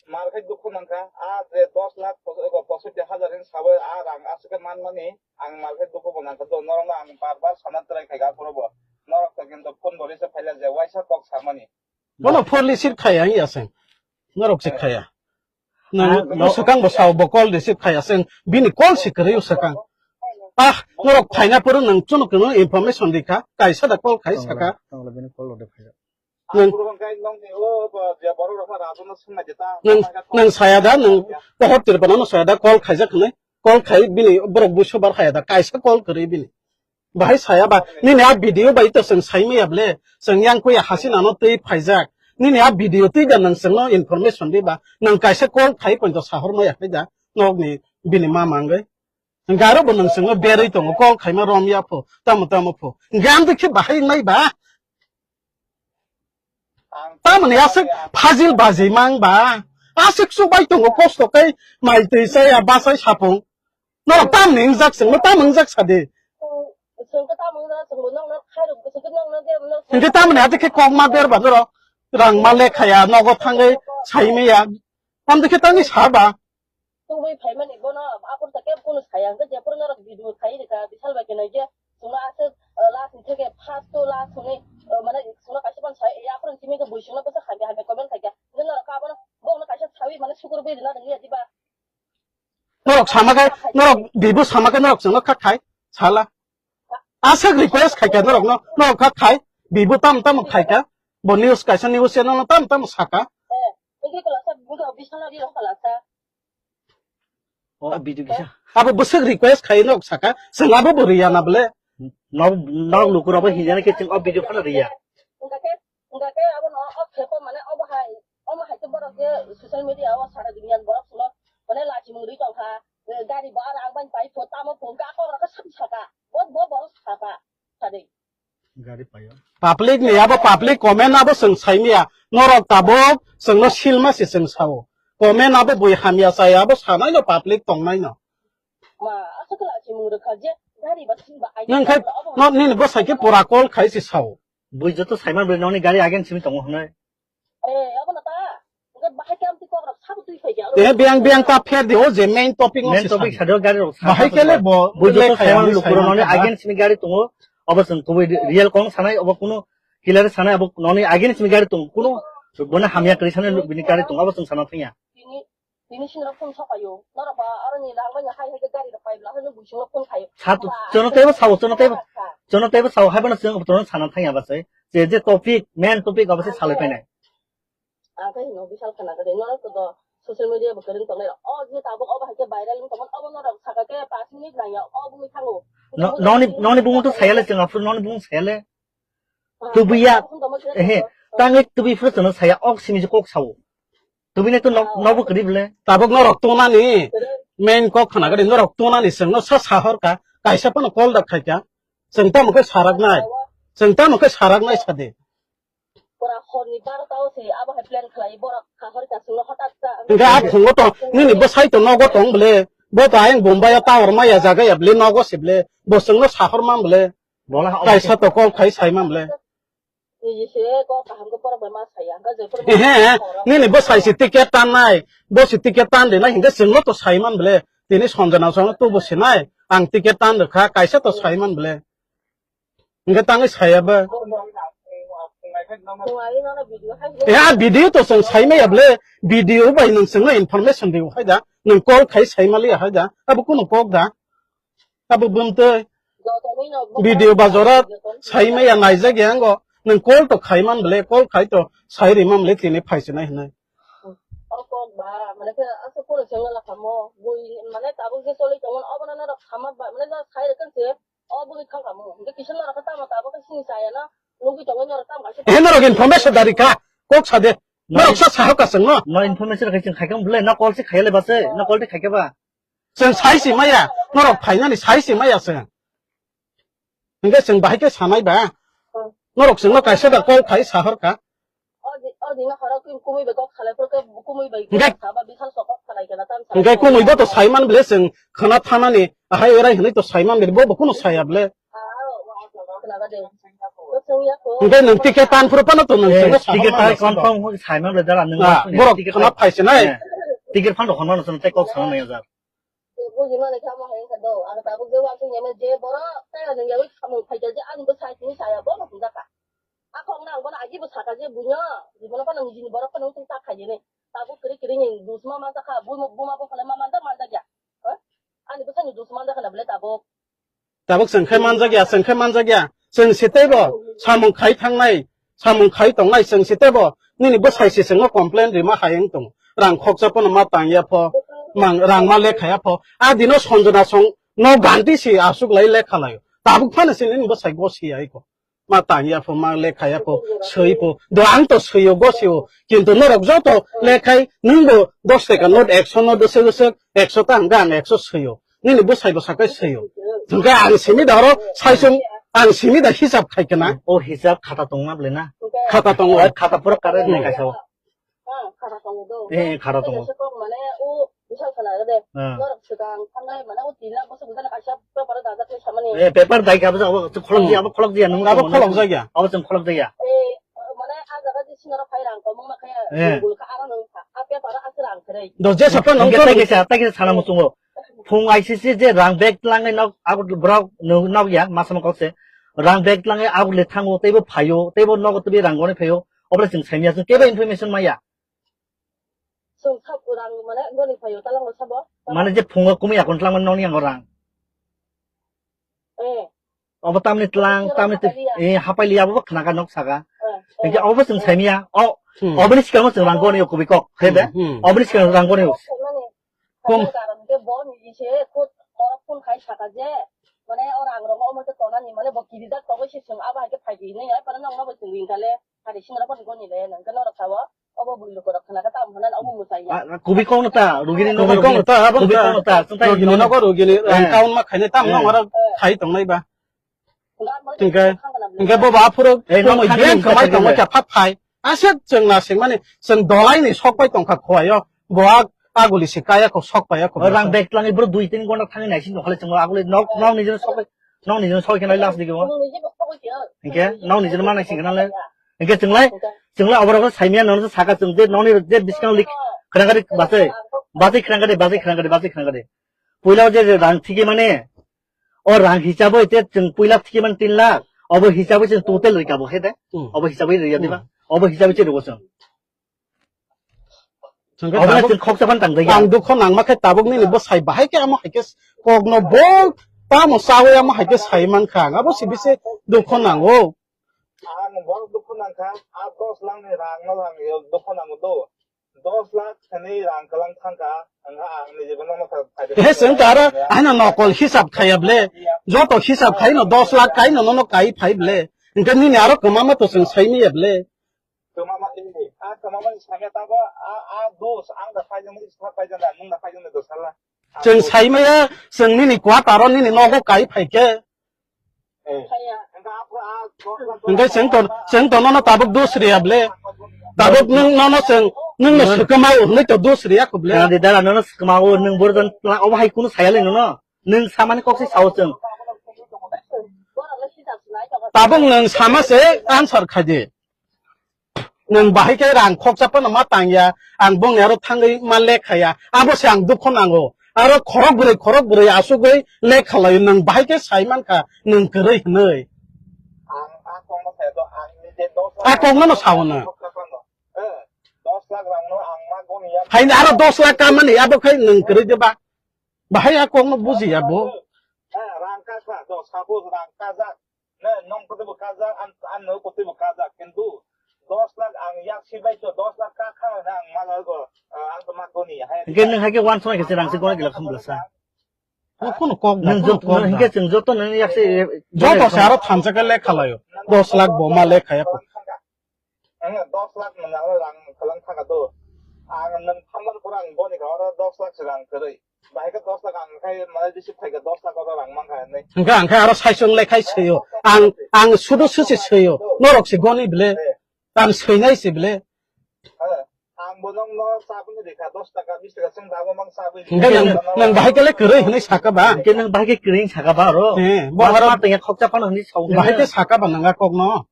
Mar khe dukhu nangkha, a je dos lakh pos-, ego posotti hajar hin sabai a rang aswk khe manmani, ang mar khe dukhu bo nangkha, do norokno ang bar bar sana try khaikha, aphuru bo norok to kintu phone bo receive khaila je waisa kok samani. Bono phone receive khaya wngya se, norok se khaya. Nang, ah, no, swkang bo sao bo call receive khaya se, bini call se kwrwi swkang. Ah, norok phaina phuru nang chwng kwrwng information rikha, kaisa da call khai saka. Tongla, tongla bini call rode phai. Nwng, nwng, nwng saya da, nwng pohor Tripura no saya da, call khaijak hwnwi, call khai bini borok buiso bar haya da, kaisa call kwrwi bini. Bahai saya ba, nini a video bai to chwng sai maya ble, chwng yang kuya Hasina no twi phaijak. Nini a video twi da nwng chwngno information di ba, nwng kaisa call khai poito sahor maya hai da, nokni bini ma mangwi. Hingke aro bo nwng chwngno berwi tongo, call khaima rom ya pho, tamo tamo pho. Hingke amtwi khe bahai nai ba. Tamoni aswk phajil bajima wng ba. Aswk chubai tongo kosto khe mai twi chaya bachai sapung. Norok tamoni wngjak chwngno tamo wngjak sadi. Hingke tamoni atwi khe kok ma ber ba norok. Rang ma lekhaya nogo thangwi saimaya. Amtwi khe tangwi sa ba. Tubui phaimani bono aphuru ta kebo kunu saya, hwnkhe jephuru norok video khai rwkha, Bishal bai khe nai je chwngno aswk, ah, last ni theke first to last hwnwi, ah, mane chwngno kaisa phano sai, ya aphuru simi khe bui chwngno bwsa hamya hamya comment khaikha, hwnkhe norok abono bono kaisa sawi mane sukurwi rwna nangya diba? Norok sama khe, norok bibo sama khe norok chwngno kha khai sala. Aswk request khaikha norokno, norok kha khai, bibo tamo tamo khaikha, bo news kaisa news channel no tamo tamo saka. Eh, hwnkhe kwlasa, hwnkhe Bishal ri rok kwlasa. O video kisa. Abo bwswk request khai nok saka, chwng abo bo riya na bole. Nok, nok lukurok bo hinjani khe chwng o video phano riya. Hwnkhe, hwnkhe abo no o khepo mane obo hai, omo hai khe borok je social media o sara duniya ni borok phano mane lachimung ri tongkha. Eh, gari bo aro ang bai pai pho, tamo pho, ga kok rok sam saka. Bo, bo, bo saka. Sadi. Gari payo. Public ni abo public comment abo chwng saimaya. Norok tabuk chwngno silma se chwng sao. Comment abo bui hamya chaya abo sanai no public tongnai no. Ma, aswk kala si mung rwkha je gari ba thing ba ai. Nang khai abo no nini bwsai khe pura call khai se sao. Bui joto saiman bui noni gari again simi tongo hwnwi. Eh, abo na ta. Nge bahai kam ti kok rok sabo twi phai ja. Eh, biang biang ta pher di o je main topic no. Main se topic sadi. Sadi gari rok bahai kele bo bui joto lekha saiman ani lukurok saiman noni kha ba. Again simi gari tongo. Abo chwng kubui real kong sanai abo kuno killer sanai abo noni again simi gari tongo. Kuno bono hamya kri sanai bini gari tongo abo chwng sana thangya. Tini, tini sini rok phone sokayo. Norok ba aroni rang bai hai hai gari rok pai bla hano bui sini phone khayo. Sat, ba, jono tebo sao, jono tebo, jono tebo sao hai bono chwng bono sana thangya ba se. Je, je topic, main topic abo se salai painai. Ang khe hino bisal khana kade, norok to do social media bo kwrwng tongnai rok. O je tabuk obo hai khe viral wng tongmani, obo norok saka khe pash minute nangya, o bumui thango. No, noni, noni bumung to sayale chwng aphuru, noni bumung sayale. Ah, tubuya, tamo khe ehe, to. Tangwi tubi phuru chwngno saya, ok simi je kok sao. Tubini to nok, ah, nokbo kwrwi bwle. Tabuk norok tongnani, kwrwi. Main kok khana kade norok tongnani chwngno sa sahor ka, kaisa phano call da khai ka. Chwng tamo khe saraknai. Chwng tamo khe saraknai sadi. Pura horni barota o se abo hai plan khlai, borok kahor kasingno hothat ta. Hingke a phungo to, nini bwsai to nogo tong bwle, bo to ayang Bombay o tower maya jaga ya bwle, nogo se bwle, bo chwngno sahor man bwle. Bola ha kaisa to call khai sai man bwle. Niji se ko kaham ko borok bai ma saya, hingke jephuru. Ehe, nini bwsai se ticket tan nai, bo se ticket tan de nai, hingke chwngno to sai man bwle, tini Sanjana chwngno to bo se nai, ang ticket tan rwkha, kaisa to sai man bwle. Hingke tangwi saya ba. Ya, video to chwng sai maya bwle. Video bai nwng chwngno information rw hai da. Nwng call khai sai maliya hai da. Abo kuno kok da. Abo bumtwi. Video ba jora sai maya naijak ya ango. Nwng call to khai man bwle. Call khai to sai ri man bwle tini phai se nai hinai. O kok ba, mane khe aswk phone chwngno la kamo. Bui, mane tabuk je choli tongmani, obono norok khamma ba, mane norok sai rwkha se. O bwrwi thang kha mo. Hingke kisa norok khe tamo tabuk khe sini chaya no. Nugwi tongo norok tamo kaisa. Ehe norok information dari kha. Kok sa de. No. Norok sa sahok ka chwng no. No information khai chwng khai kha bwle, no call se khai le ba se, no call de khai kha ba. Chwng sai si maya. Norok phainani sai si maya chwng. Hingke chwng bahai khe sanai ba. Hmm. Norok chwngno kaisa da call khai sahor kha. O di, o dino horo kum-, kumui bai kok salai phuru khe kumui bai hingke kok saba bisal sok kok salai kena tam salai. Hingke kumui bo to saiman bwle chwng khwna thanani ahai erai hinui to saiman bwle bo bo kuno saya bwle. Ah, o, o, o, khwna ba de. Bo chwng ya ko. Hingke nwng ticket tan phuru phano to nwng eh, chwngno ticket sahor tan mano confirm sabo. Hoi saiman bwle dara nwng ah, ma borok ticket khwna tan. Phai se nai. Eh, ticket phano khwna no chwng tei kok sana nai jar. Buji mani khe amo hai wngkha do, ang tabuk je uansuk ya mani je borok tei ani yawi samung phaikha je ani bwsai tini saya bono hwnjakha. A kok no ang bono agi bwsakha je buino, jibon phano nijini borok phano wngtong ta khaijani. Tabuk kwrwi kwrwi ni dusma manjakha, buma, buma bo phano ma manjak manjakya. Ha? Ani bwsai ni dusma manjakha na bwle tabuk. Tabuk chwng khe manjak ya, chwng khe manjak ya. Chwng se teibo samung khai thangnai, samung khai tongnai chwng se teibo nini bwsai se chwngno complain rima hai wng tongo. Rang khoksa phano ma tang ya pho, mang, rang ma lekha ya pho. A dino Sanjana song no ganti se aswk lai lekha lai. Tabuk phano se nini bwsai gosi ya iko. Ma tang ya pho, ma lekha ya pho, swi pho. Do ang to swi o, gosi o. Kintu norok joto lekhai nwng bo dos taka note, ekso note, dosek dosek, ekso ta hwnkhe ang ekso swi o. Nini bwsai bwsa kai swi o. Hwnkhe ang simi da oro saisung, ang simi da hisab khai kana. O hisab khata tongma bwle na? Khata tongo. O khata pura kare nai kaisa o. Eh, khara tongo. Eh, khara tongo. Mane o bisal khana de. Ah. Norok swkang thangnai mane o tin lakh bosok bwsano kaisa paper o dajak le samani. Eh, paper dai ka bwsano kholok dia, abo kholok dia, nung abo kholok jagya. Abo chwng kholok jagya. Eh, mane a jaga je sinaro phai rang komung ma khe, eh, bul kha aro nung kha. A paper o aswk rang khe rei. Do je sapa nung khe tai kisa, tai kisa sana muchungo. Phung I C C je rang bag tlangnai nok, abo borok nok ya, masa mokol se. Rang bag tlangnai abo le thango, teibo phaio, teibo nogo teibo rang goni phaio. Obole chwng saimya, chwng kebo information maya. Chwng sab rang mane goni phaio, talango sabo. Mane je phungo kumui akon tlang mane noni ango rang. Eh. Obo tamni tlang, tamni twi, eh, hapai liya, obo khnaga nok saga. Eh, eh. Hingke obo chwng saimya, o, hmm, oboni sikamo chwng rang goni o kubui kok, hede? Hmm, hmm. Oboni sikamo rang goni o. Kom. Karon ke bo ni se khut oro phone khai saka je, mane o rang rogo omo te tonani, mane bo kirijak tongo se chwng abo hai khe phai di hinwi, ai pore nokno bo chwng ring kha le, hari singra bo ni goni le, nang khe norok sao, obo bui lukurok khna khe tamo hwnna obo mwsai ya. Kubi kok no ta, rugini no Kubi kok no ta, abo kubi ta. Kok no ta, chwng tai Rugini no. No ko rugini, Eh. Rang kaun ma khainai tam no Eh. Aro khai tong nai ba. Hingke, hingke bo ba phuru Eh, no tumui khani ben hingke khamai tong khani. Kha phat phai. Aswk chwng na sing mani, chwng dolai ni sok pai tong kha khowai o. Bo a, aguli se kaya kho sok pai ya kho. O rang bag twlangwi bro dui tin gonta thangwi naising tong khale chwng aguli nok, nok ni jino sok pai. Nokni jino soi khe nai last digi o. Hingke nokni jino manai singkhe nang le. Hingke chwng lai, chwng lai oborok saimya nono saka chwng je nokni je biskang lik khwrang gari bachai. Bachai khwrang gari, bachai khwrang gari, bachai khwrang gari. Puila je je rang thiki mane, o rang hisabo ite chwng puila thiki mane tin lakh, obo hisabo chwng total rika bo he de. Hmm. Obo hisabo rika diba. Hmm. Obo hisabo chwng rwgo chwng. Hingke Obo tabuk chwng khoksa phan tang jaya. Ang dukho nangma khe tabuk nini bwsai bahai khe amo hai khe kokno bo tamo chawi amo hai khe sai mankha ang. Abo se bisi dukho nango. Ang bo dukho nangkha, a dos lakh ni rang no ang yo dukho nango do. Dos lakh thani rang kwlang thangkha, ang ang ni jibon no kha. He chwng ta aro ano nokol hisab khaya ble. Joto hisab khai no dos lakh kai no no kai phai ble. Hingke nini aro kwma ma to chwng sai maya ble. Kwmama ini, a kwmama ni sanya tabo, a, a dos, ang da paijak ni, sa paijak na, nung da paijak ni dos hala. Chwng saimaya, chwng nini quarter o nini nogo kai phaikhe. Eh. Hingke chwng to, chwng to nono tabuk dos riya ble. Tabuk nung nono chwng, nungno swkama o hwnwi to dos riya kho ble. Khna di dara, nono swkama o nung borok jon tla obo hai kunu saya le nono. Nung samani kok se sao chwng. Tabuk nung sama se answer khai di. Nwng bahai khe rang khoksa phano ma tangya, ang bongni aro thangwi ma lekha ya, abo se ang dukho nango. Aro khorok bwrwi, khorok bwrwi asugwi lekha laio, nwng bahai khe sai mankha, nwng kwrwi hwnwi. Ang a kokno sao do, ang ni je dos lakh A kokno no sao na. Khoksa phano. Eh, dos lakh rang no ang ma goni ya. Haini aro dos lakh kamani, abo khai nwng kwrwi de ba. Bahai a kokno bujiya bo. Eh, rang kasa do, suppose rang kajak. Ne, nong kotwi bo kajak, an, an no kotwi bo kajak, kintu dos lakh ang yak si bai to dos lakh ka kha na ang ma go, ah, ang to ma goni, hai. Hingke nwng hai khe uansuknai khe se rang se gona gila khum bwlasa. O kono kok da, Nwng kono jot-, kok nwng da. Hingke chwng joto nwng yak se, Joto se aro thansa khe lekha laio. Dos lakh bo ma lekha ya. Ang dos lakh nwng ang rang kwlang thaka do. Ang nwng thambar pura ang goni kha oro dos lakh se rang kwrwi. Bahai khe dos lakh ang khai mane receive khai khe dos lakh oro rang man kha hinwi. Hingkhe ang khe aro saisong lekhai swiyo. Ang, ang sudu susi swiyo. Norok se goni bile. Eh. Ang swinai se bile. Eh. Ang bo nong no sabuni rikha dos taka bis taka sing dabo mang sabuni. Hingkhe nang, nang bahai khe le kwrwi hinwi saka ba? Hingkhe nang bahai khe kwrwi saka ba aro? Eh, bo aro ma tengya khokcha phano hinwi sao. Bahai khe saka ba nang a kok no?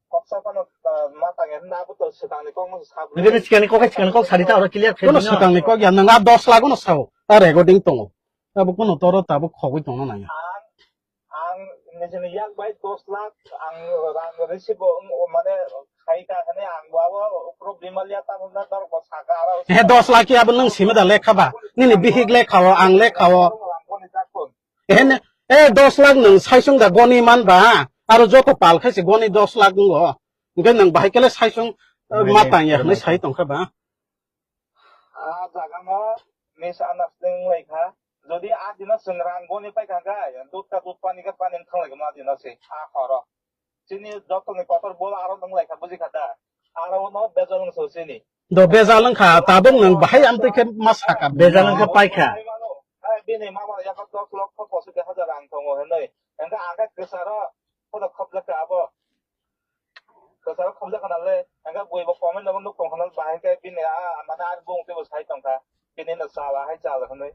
Koksa phano, ah, ma tangya hwnba abo to swkangni kokno sa. Nokni sikangni kok hai sikangni kok sadi ta oro clear khe Kono bini. Swkangni kok ya, nwng a dos lakh no sao, a recording tongo. Abo kono toro tabuk khogwi tongna nangya. Ang, ang nijini yak bai dos lakh ang rang receive o, mane khai ka hwnwi ang bo abo ukro bimal ya ta hwnna dor ko saka aro. He dos lakh ya abo nwng simi da lekha ba? Nini bihik lekha o, ang lekha o. Ang boni jakon. Ehen, eh, dos lakh nwng saisung da goni man ba, aro joto pal khai se goni dos lakh wngo. Hingke nwng bahai kele saisung, eh, Mane, ma tang ya hwnwi mane. Sai tong kha ba. A jaga no misunderstanding lai kha. Jodi a dino chwng rang goni pai kha khe, dud ka dud pani khe pani wng thang lai kha ma dino se, a horo. Chini jotoni kotor bol aro nung lai kha, buji kha da? Aro no bejal wng so chini. Do bejal wng kha, tabuk nwng bahai amtwi khe ma saka. Bejal wng kha pai kha. Hai bini mama ya kha dos lokho pochis hajar rang tongo hinwi. Engkha ang khe kwcharo khodo khobjak kha abo. Kwcharo khobjak khana le, engkha bui bo comment no nuk tong khana bahai khe bini a mane ar bung tebo sai tong kha. Bini no chala hai chala hinwi.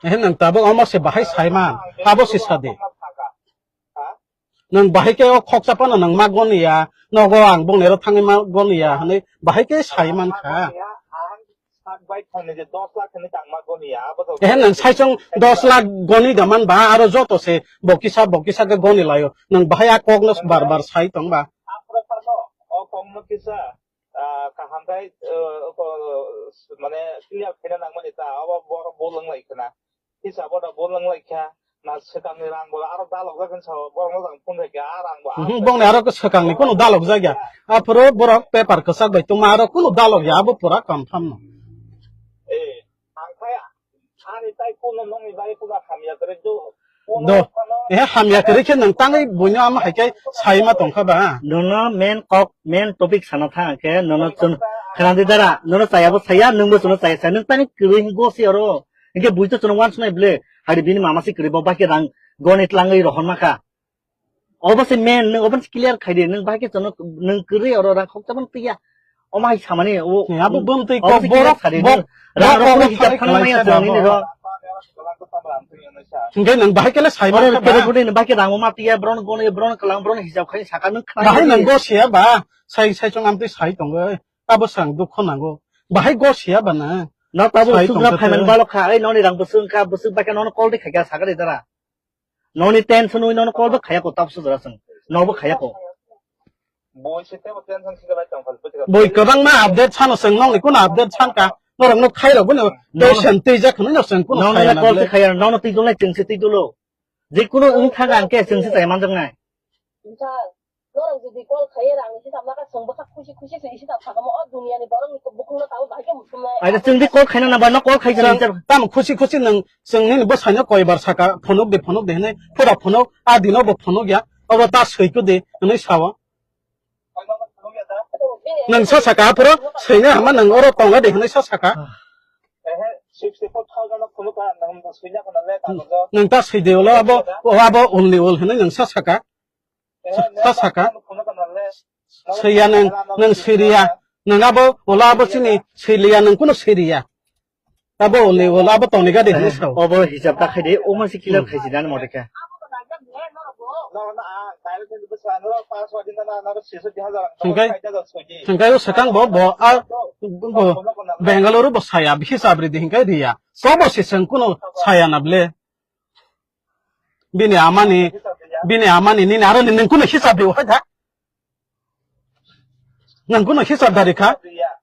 Ehe nwng tabuk omo se bahai sai man, abo se sadi. Ha? Nwng bahai khe o khoksa phano nwng ma goni ya, nogo ang bongni aro thangwi ma goni ya hwnwi bahai khe sai man kha. Ang sak bai thangni je dos lakh hwnwi tang ma goni ya, abo to Ehe nwng saisong dos lakh goni da man ba, aro joto se bo kisa bo kisa khe goni laio. Nwng bahai a kokno bar bar sai tong ba. Aphuru phano o kokno kisa, ah, kaham khai, ah, ko, mane clear khaina nangmani ta, abo borok bo lwng lai khna. Hisabo da bo lwng lai kha, na swkangni rang bo aro dalok jak hinwi sao, borok no jang phone khai kha, a rang bo. Mhm, bongni aro swkangni kunu dalok jak ya. Aphuru borok paper kwchak bai tongma aro kunu dalok ya, abo pura confirm no. Eh, ang khai ani tai kunu nongni bai kunu hamya kwrwi do. Do. Eh, hamya kwrwi khe nwng tangwi buino amo hai khe sai ma tong kha ba? Nono main kok, main topic sana tha khe, nono chwng Khana de dara, nono chaya bo saya, nwng bo chwngno chaya saya, nwng tani kwrwi hingo si oro. Hinkhe bui to chwngno wansuknai ble, hari bini mama si kwrwi bo bahai khe rang goni tlangwi rohorma kha. Obo se men, nwng obo se clear khai de, nwng bahai khe chwngno, nwng kwrwi oro rang khokcha bo twiya. Omo hai samani, o, Ni abo bumtwi obo kok se clear borok, khai de, bok-, nwng rang bok rok obo hisab khalai khana maya khalai chwng nini sabo. Ro. Hinkhe nwng bahai khe le sai Oro mangkha ba? Kere guni nwng bahai khe rang ma twiya, bron goni, bron kalang, bron hisab khai saka nwng khana Bahai de. Nwng go siya ba, sai, sai chwng amtwi sai tongo. Abo sang dukho nango. Bahai go siya ba na. No tabo Sai usuk na tongkha phaiman te. Balok kha, ei noni rang bwswk wngkha, bwswk bai kha nono call de khaikha sakha de dara. Noni tension wi nono call bo khaya ko tabo sujra sung. No bo khaya ko. Boi se tebo tension se bai tong phal pwtwkha. Boi kwbangma update sano chwng nokni kuno update sanka. Norok no khai rok bini No. Tension twi jak hwnwi no chwng kuno Nono khaya le na call bwle. Se khaya, nono twi dulai chwng se twi dulo. Je kuno wng thang ang khe chwng se chai manjak nai. Norok jodi call khaiya rang hisab naka chwng bwkha khusi khusi se hisab sakamo o duniani borok ni bukhuk no tabo bahai khe muchung nai. Aida chwng di call khaina na ba no call khai Chwng jani. Tamo khusi khusi nwng chwng nini bwsai no koi bar saka phunuk di phunuk di hinwi pura phunuk a dino bo phunuk ya obo ta swi ku di hinwi sao. Nwng sa saka aphuru swina hama nwng oro tonga di hinwi sa saka. Ehe, sixty four thousand no phunuk ka nwng swina kana le kagojo. Nwng ta swi di ulo abo o abo only ol hinwi nwng sa saka. Sa saka. Swiya nwng, nwng siriya. Nwng abo, ola abo chini siriya, nwng kuno siriya. Abo ole, ola abo tongni gadi hinwi sao. Obo hisab ta khai de, omo se clear khai si dan mode khe. Hingkai, hingkai o swkang bo, bo, a, bo, Bangalore bo saya, hisab ridi hingkai riya. Sobo se chwng kuno saya na ble. Bini amani, bini amani nini aro nini kuno hisab di wahai da. Nwng kuno hisab dari kha.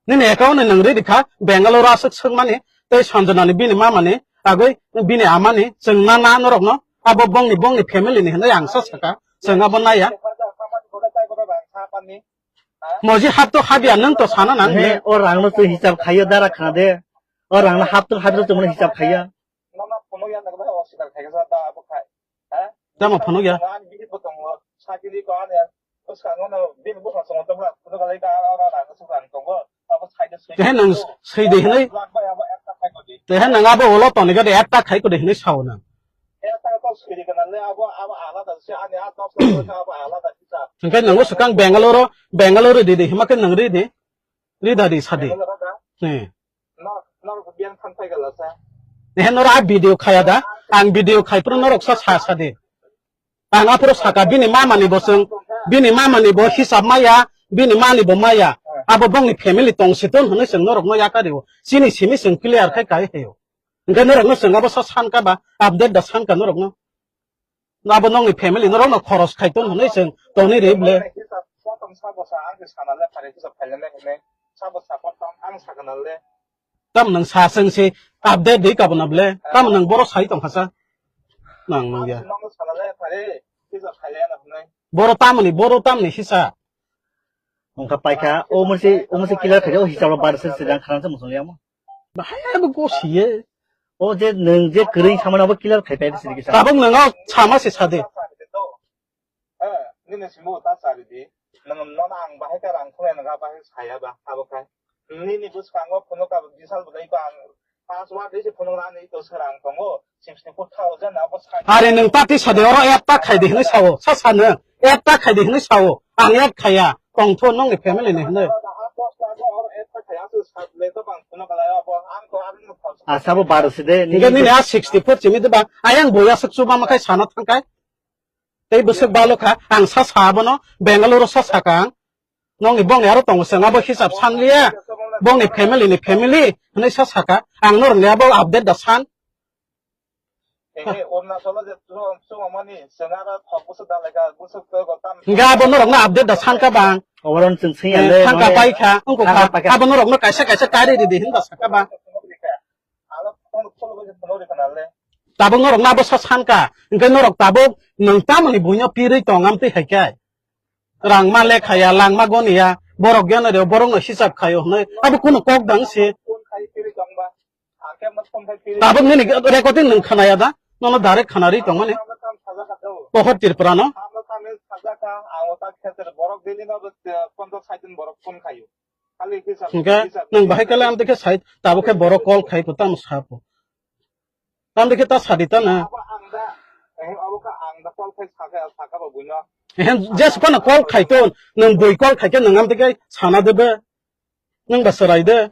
Nini account ni nwng ridi kha. Bangalore aswk swkmani. Tei Sanjana ni bini mama ni. Agoi bini amani. Chwng na na norok no. Abo bongni, bongni family ni hinwi ang sa saka. Chwng abo naya. Moji hap to habya nwng to sana nang. He, o rang no twi hisab khaiyo dara khna de. O rang no hap to habya to hisab khaiya. Nono phunukya nokha bai oswkar khaikha sa ta abo khai. Ha? Tamo phunukya? Ani bihik bo tongo, sakiri ko ani bwskango no bini bwskango tongo, tongo phunuk kalai ka aro rang swk rang tongo. Abo side side. Tehe nang side hinai. Abo ekta khai ko di. Tehe nang abo ulo toni gade ekta khai ko de hinai sao nang. Ekta to side kana le abo, abo alada se ani a dos lakh abo alada kisa. Hingke nang swkang Bangalore, Bangalore di di hima ke nang ri di. Ri da di sadi. Bangalore da? He. Nor, nor biang than phai gala sa. He nor a video khaya da. Ang video khai pro norok sa sa sa de. Ang aphuru saka bini mama ni bo chwng, bini mama ni bo hisab maya, bini mani bo maya. Abo bongni family tong si ton hwnwi chwng norok no yakario. Chini simi chwng clear khai kai heyo. Hingke norok no chwng abo sa san ka ba, update da san ka norok no. Abo nokni family norok no khoros khai ton hwnwi chwng toni ri ble. Hisab sa tong sa bo sa ang sana le phare hisab khai le hinwi. Sa bo sa ko tong ang sa kana le. Tam nang sa seng si update di kabana ble. Tam nang boro sai tong khasa. Nang nang ya. Nang sana le phare hisab khai le na hinwi. Boro tamni, boro tamni hisa. Wngkha paikha, o mosi, o mosi clear khaikha, o hisab rok bar se se jang kharang se musung liya mo. Bahai abo go siye. O je nwng je kwrwi samani abo clear khai pai sidi kisa. Tabuk nwng o sama se sade. Eh, nini simo ta sari di. Nwng nono ang bahai ka rang khulai nwng bahai saya ba abo khai. Nini bwskango phunuk ka bisal budai ko ang password dei se phunuk rani to serang tongo. Sixty four thousand abo sai. Are nwng ta tisa de oro app ta khai de hinwi sao. Sa sa nwng app ta khai de hinwi sao. Ang app khaya. Tongtho nongni family ni hinwi. Asabo baro se de. Nini nini a sixty four chimi de ba. Ayang boya suk chuba makai sana thangkai. Tei bwswk balo kha, ang sa sa abono, Bangalore sa saka ang. Nokni bongni aro tongo chwng abo hisab san liya. Bongni family ni family, hwnwi sa saka. Ang norokni abo update da san. Ehe, Arunachal o je chwng, chwng mani, chwng aro thok bwswk dalai kha, bwswk twi go tam. Hingke abo norokno update da san ka bang. Oboron chwng sing Eh, ale, thangka mane, pai kha, wngkha thangka kha. Pai kha. Abo norokno kaisa kaisa kari ridi hinba saka bang. Alo phone, phone ko phone ri kana le. Tabuk norok nabo sa sanka, hingke norok tabuk nwng tamoni buino pirwi tong amtwi hai khe. Rang ma lekhaya, lang ma goniya, borok geno reo, borok no hisab khayo hwnwi, abo kunu kok dang se. Phone khai pirwi tong ba. Ang khe ma phone khai pirwi. Tabuk nini recording nwng khanaya da? Nono direct khanarwi tong mani. Ang kam saja kha do. Pohor Tripura no. Ang kam saja kha, ang o ta kheter borok daily no, eh, ponchash sait din borok phone khayo. Hingke nang bahai kale amtwi khe sai, tabuk khe borok call khai po, tamo sa po. Amtwi khe ta sadi ta na. Abo ang da, eh, abo kha ang da call khai saka, saka ba buino. Ehe, jes phano call khai ton, nang bui call khai khe nang amtwi khe sana de be. Nang ba serai de.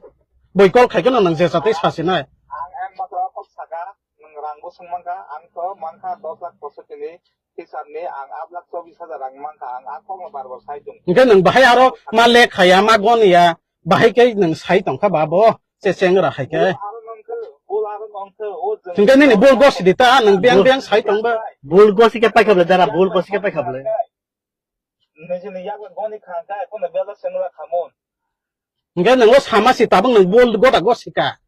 Bui call khai khe nang je satwi sa sinai. Ang, ang matro kok saka, nang rang bo sung mangka, ang to mangka dos lakh poso tini. Hisab ni ang aat lakh chobis hajar rang mankha, ang a kokno bar bar sai tong. Hingke nwng bahai aro ma lek khaya, ma gon ya, bahai khe nwng sai tongkha ba bo, che chengra hai khe. Bul aro nongkhe, bul aro nongkhe, o jwng. Hingke nini bul gosi di ta, nwng biyang biyang sai tong ba. Bul gosi khe paikha bwle dara, bul gosi khe paikha bwle. Nijini yago goni khangkha, kono bela sengra khamon. Hingke nwng o sama si tabuk nwng bul gota gosi ka.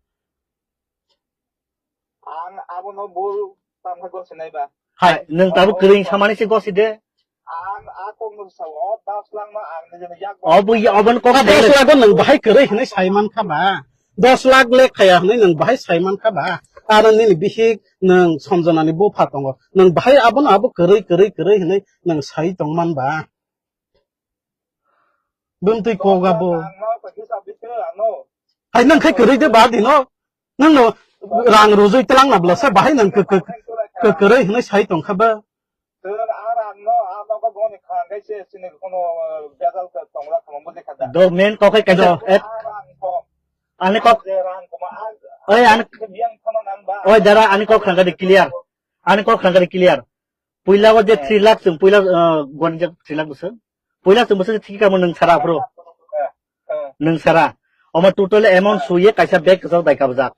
Ang abono bul tamkhe gosinai ba. Hai, nwng tabuk kwrwi samani se gosi de. Ang a kokno sa o dos lakh no ang nijini yak ba. Obo ya, obo kok. Dos lakh o nwng bahai kwrwi hinwi sai mankha ba. Dos lakh lek khaya hinwi nwng bahai sai mankha ba. Aro nini bihik nwng Sanjana ni bupha tongo. Nwng bahai abono abo kwrwi, kwrwi, kwrwi hinwi nwng sai tongman ba. Bumtwi kok abo. Ang no hisab bisi ano. Hai nwng khai kwrwi de ba dino. Nwng no rang rujui tlang na bla sa bahai nwng kw-, kw-, kw-, kwrwi hinwi sai tongkha ba. Tong a rang no, a no ba boni khang kai se sini kono, eh, bejal ka tong la khamo bujikha da. Do men kok kai kaisa. Tong a rang kok. Ani kok. Je rang koma a. Oi, ani. Biyang khama nang ba. Oi, dara, ani kok khang ka de clear. Ani kok khang ka de clear. Puila o je three lakh chwng puila, uh, gwan je three lakh bwswk. Puila chwng bwswk thik kamo nwng sara aphuru. Nwng sara. Omo total amount suye kaisa bag kwchak dai kabjak.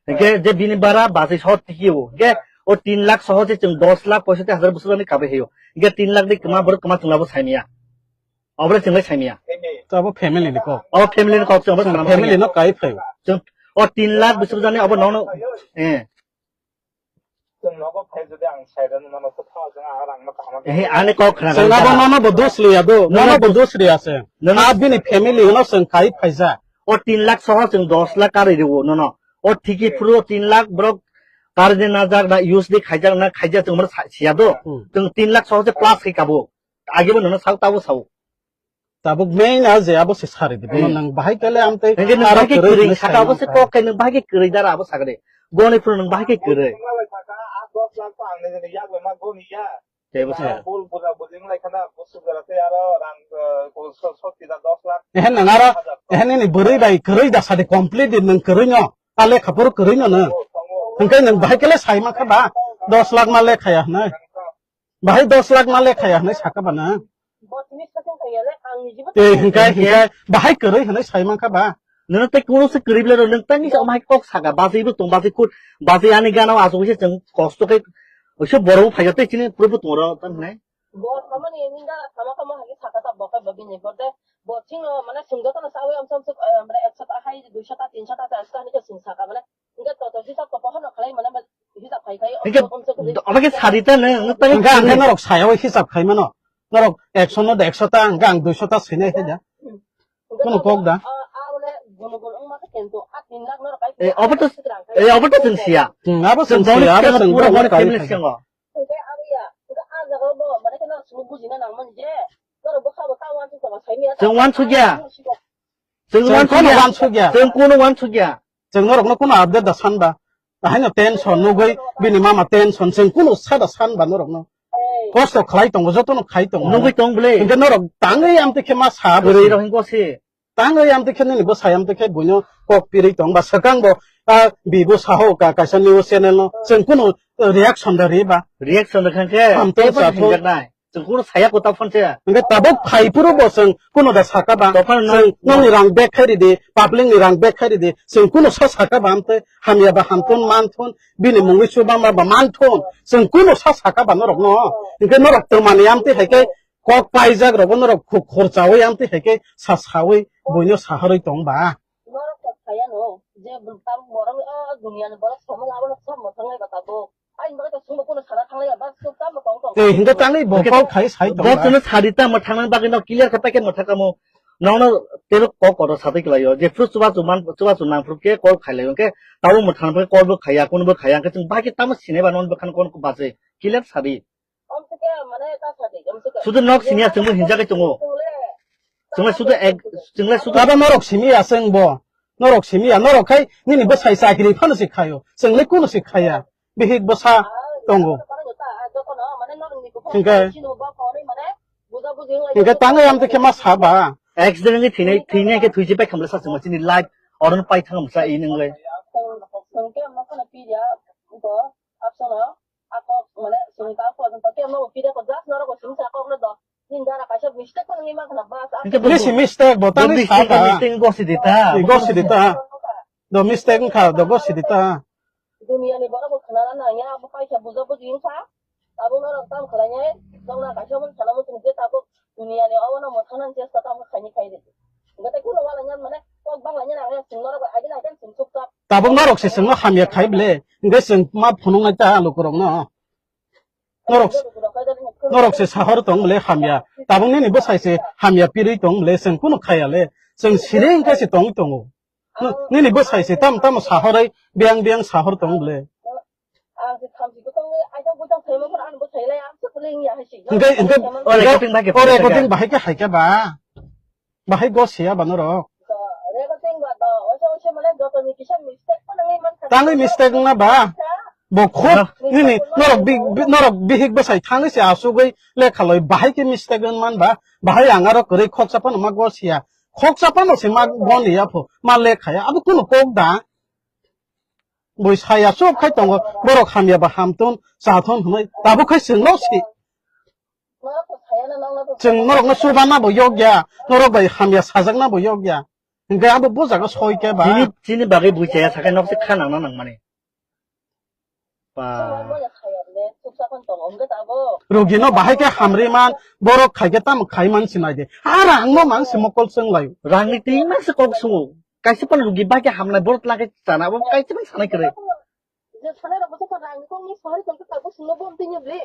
Hingke je bini bara basi soho tiki o. Hingke o tin lakh soho je chwng dos lakh poisati hajar bwswk ani kabai hayo. Hingke tin lakh de kwma borok kwma chwng labo saimaya. Obole chwng lai saimaya. Abo family ni kok. O family ni kok chwng obo family no kai phai. Chwng o tin lakh bwswk jani obo nono. Eh. Chwng nogo phai jodi ang sai rwno nono kwthao chwng a rang no kaham. Ehe, ani kok khna. Chwng abo nono bo dos liya do, nono bo dos liya se. Nono a bini family no chwng kai phaija. O tin lakh soho chwng dos lakh karwi rwo nono. O thiki phuru o tin lakh borok karwi najak na use di khaijak na khaijak chwng mano sa-, siya do. Hmm. Chwng tin lakh soho se plus khai kabo. Age bo nono sao tabo sao. Tabuk main a je abo se sari de. Bono nang bahai kale amtwi. Nang bahai ke kwrwi saka abo se kok kai nang bahai ke kwrwi dara abo sakade. Goni phuru nang bahai ke kwrwi. Tebo se. Ehe nang aro, ehe nini bwrwi bai kwrwi da sadi complete di nang kwrwi no. A lekha phuru kwrwi no nang. Hingke nang bahai kale sai mankha ba dos lakh ma lekha ya hwnwi. Bahai dos lakh ma lekha ya hwnwi saka ba nang. Bo tini sakang kaya le, ang nijibo. Tei hingkai, hingkai, bahai kwrwi hwnwi sai mankha ba. Nono tei kuno se kwrwi bwle rw, nwng tei nisa bahai kok saka, basi bo tong, basi kut, basi ani gana o asuk se chwng kosto khe, oiso borok bo phaikha tei chini puro bo tong rw, tamo hinai. Bo samani ninga sama kamo hai saka ta bo kai bo bini bo tei bo chino mane sungdo kono sawi amsam suk, eh, mane ekso ta hai, duiso ta, tinso ta, charso ta hinwi chwng saka mane. Hingke toto hisab to pohorno khlai mane, hisab khai khai, hingke om, om, om, om, omo khe sadi ta nang, nang tangwi hingke, hingke norok saya o hisab khai mano. Norok ekso no da ekso ta, hingke ang duiso ta sinai hai da. Kuno kok da. A, a, ole, gono gono wngma khe kento, a tin lakh norok kai. Eh, obo to, eh, obo to chwng siya. Hmm, abo chwng siya, abo chwng pura boni family singo. Hingke abo ya, hingke a jaga bo, mane khe norok chwngno bujina nangmani je, norok bwkha bo ta uansuk tongma saimanya. Chwng uansukya. Chwng uansukya. Chwng kuno uansukya. Chwng norokno kuno update da sanba. Ahaino tension nugwi bini mama tension chwng kuno sada sanba norokno. Kosto khlai tongo, jotono khai tongo. Nugwi tong bwle. Hingke norok tangwi amtwi khe ma sa bwrwi rok hingko se. Tangwi amtwi khe nini bwsai amtwi khe buino kok pirwi tong ba swkang bo, ah, bibo saho ka kaisa news channel no chwng kuno reaction da ri ba. Reaction da khan khe. Hamtong tebo sathong. Hinjaknai. Chwng kuno saya kota phone se. Hingke tabuk phai phuru bo chwng kuno da saka ba. Tokhan no. Chwng nongni rang bag khai ridi, public ni rang bag khai ridi. Chwng kuno sa saka ba amtwi hamya ba hamthun manthun, bini mungwi chuba ma ba manthun. Chwng kuno sa saka ba norok no. Hingke norok twmani amtwi hai khe kok paijak rok bo norok khuk khorchawi amtwi hai khe sa sawi buino saharwi tong ba. Norok kok saya no, je tabuk borok, ah, dunia ni borok samung abono sab mwthang lai ba tabuk. Ai, hwnba khe to chwngbo kuno sana thanglaiya, ba, chwng tamo tong tong. Tei hingke tangwi bo call khai sai tong ba. Bo chwngno sadi tamo thangnani bagwi no clear khe paikhe mwthakamo. Nono tebo kok kotor satwi kwlaio. Je phuru chubachu man, chubachu nang phuru khe call khailai hwnkhe tabo mwthang phuru call bo khaiya, kuno bo khaiya, hwnkhe chwng bahai khe tamo sinai ba nono bwkhano kon bachwi. Clear sadi. Om se khe mane ta sadi, om se khe. Sudu nok siniya chwngbo hinjagwi tongo. Chwng le Chwngla sudu ek, chwngla sudu. Aba norok simi ya chwng bo. Norok simi ya, norok khai nini bwsai chakri phano se khayo. Chwng le kuno se khaya. Bihik bwsa tongo. Hingke, hingke tangwi amtwi khe ma saba. Accident ni thwinai, thwinai khe thwiji pai khamle sa chwngma chini life oron pai thang bwsa i nwngle. Ako, mane, chwng ta ko, ta khe norok bo simi sa kok le do. Nini dara kaisa mistake ko nangwi mankha na bas, ah. Hingke bo Nisi mistake bo tangwi mistake, saka. Mistake gosi di ta. Ni gosi di ta. Do mistake wngkha, do gosi di ta. Duniya ni borok bo khna na nangya, abo kaisa buja buji wngkha. Abo norok tam khlainai, nokna kaisa bo sana muchung je tabuk duniya ni obo no mwthangna chesta tamo khaini khai di. Hingke tei kuno wala nyan mane, kok bangla nyan ang chwng norok bai agina agina chwng chukchak. Tabuk norok se chwngno hamya khai ble, hingke chwng ma phunuknai ta lukurokno. Norok, norok se sahor tong ble hamya. Tabuk nini bwsai se hamya pirwi tong ble, chwng kuno khaya le. Chwng siring khe se tongwi tongo. N-, nini bwsai se tam tam sahorwi biyang biyang sahor tong ble. Hingke, hingke, o recording bahai khe hai khe ba. Bahai gosiya ba norok. Tangwi mistake wngna ba? Bo khub nini norok bi-, bi-, norok bihik bwsai thangwi se asugwi lekha loi bahai khe mistake wng man ba? Bahai ang aro kwrwi khoksa phano ma gosiya. Khoksa phano se ma goniya pho, ma lekhaya. Abo kuno kok da? Bui saya chup khai tongo. Borok hamya ba hamtun, chathun hwnwi. Tabuk khai chwngno si. Chwng norokno chubana bo yokya, norok bai hamya sajakna bo yokya. Hingke abo bo jaga soi khe ba. Chini, chini bagwi bui chaya sakai nok se kha nangna nangmani. Ba. Rugino bahai khe hamri man, borok khai khe tamo khai man sinai de. Ara angno mang se mokol chwng lai. Rangni twi mang se kok sungo. Kaisa pan rugi bai khe hamnai borok lage chana bo kaisa pan sanai kwrwi. Je sanai rok bwswk rang ni kok ni sahari tong khe tabuk sungno bom twi ni ble.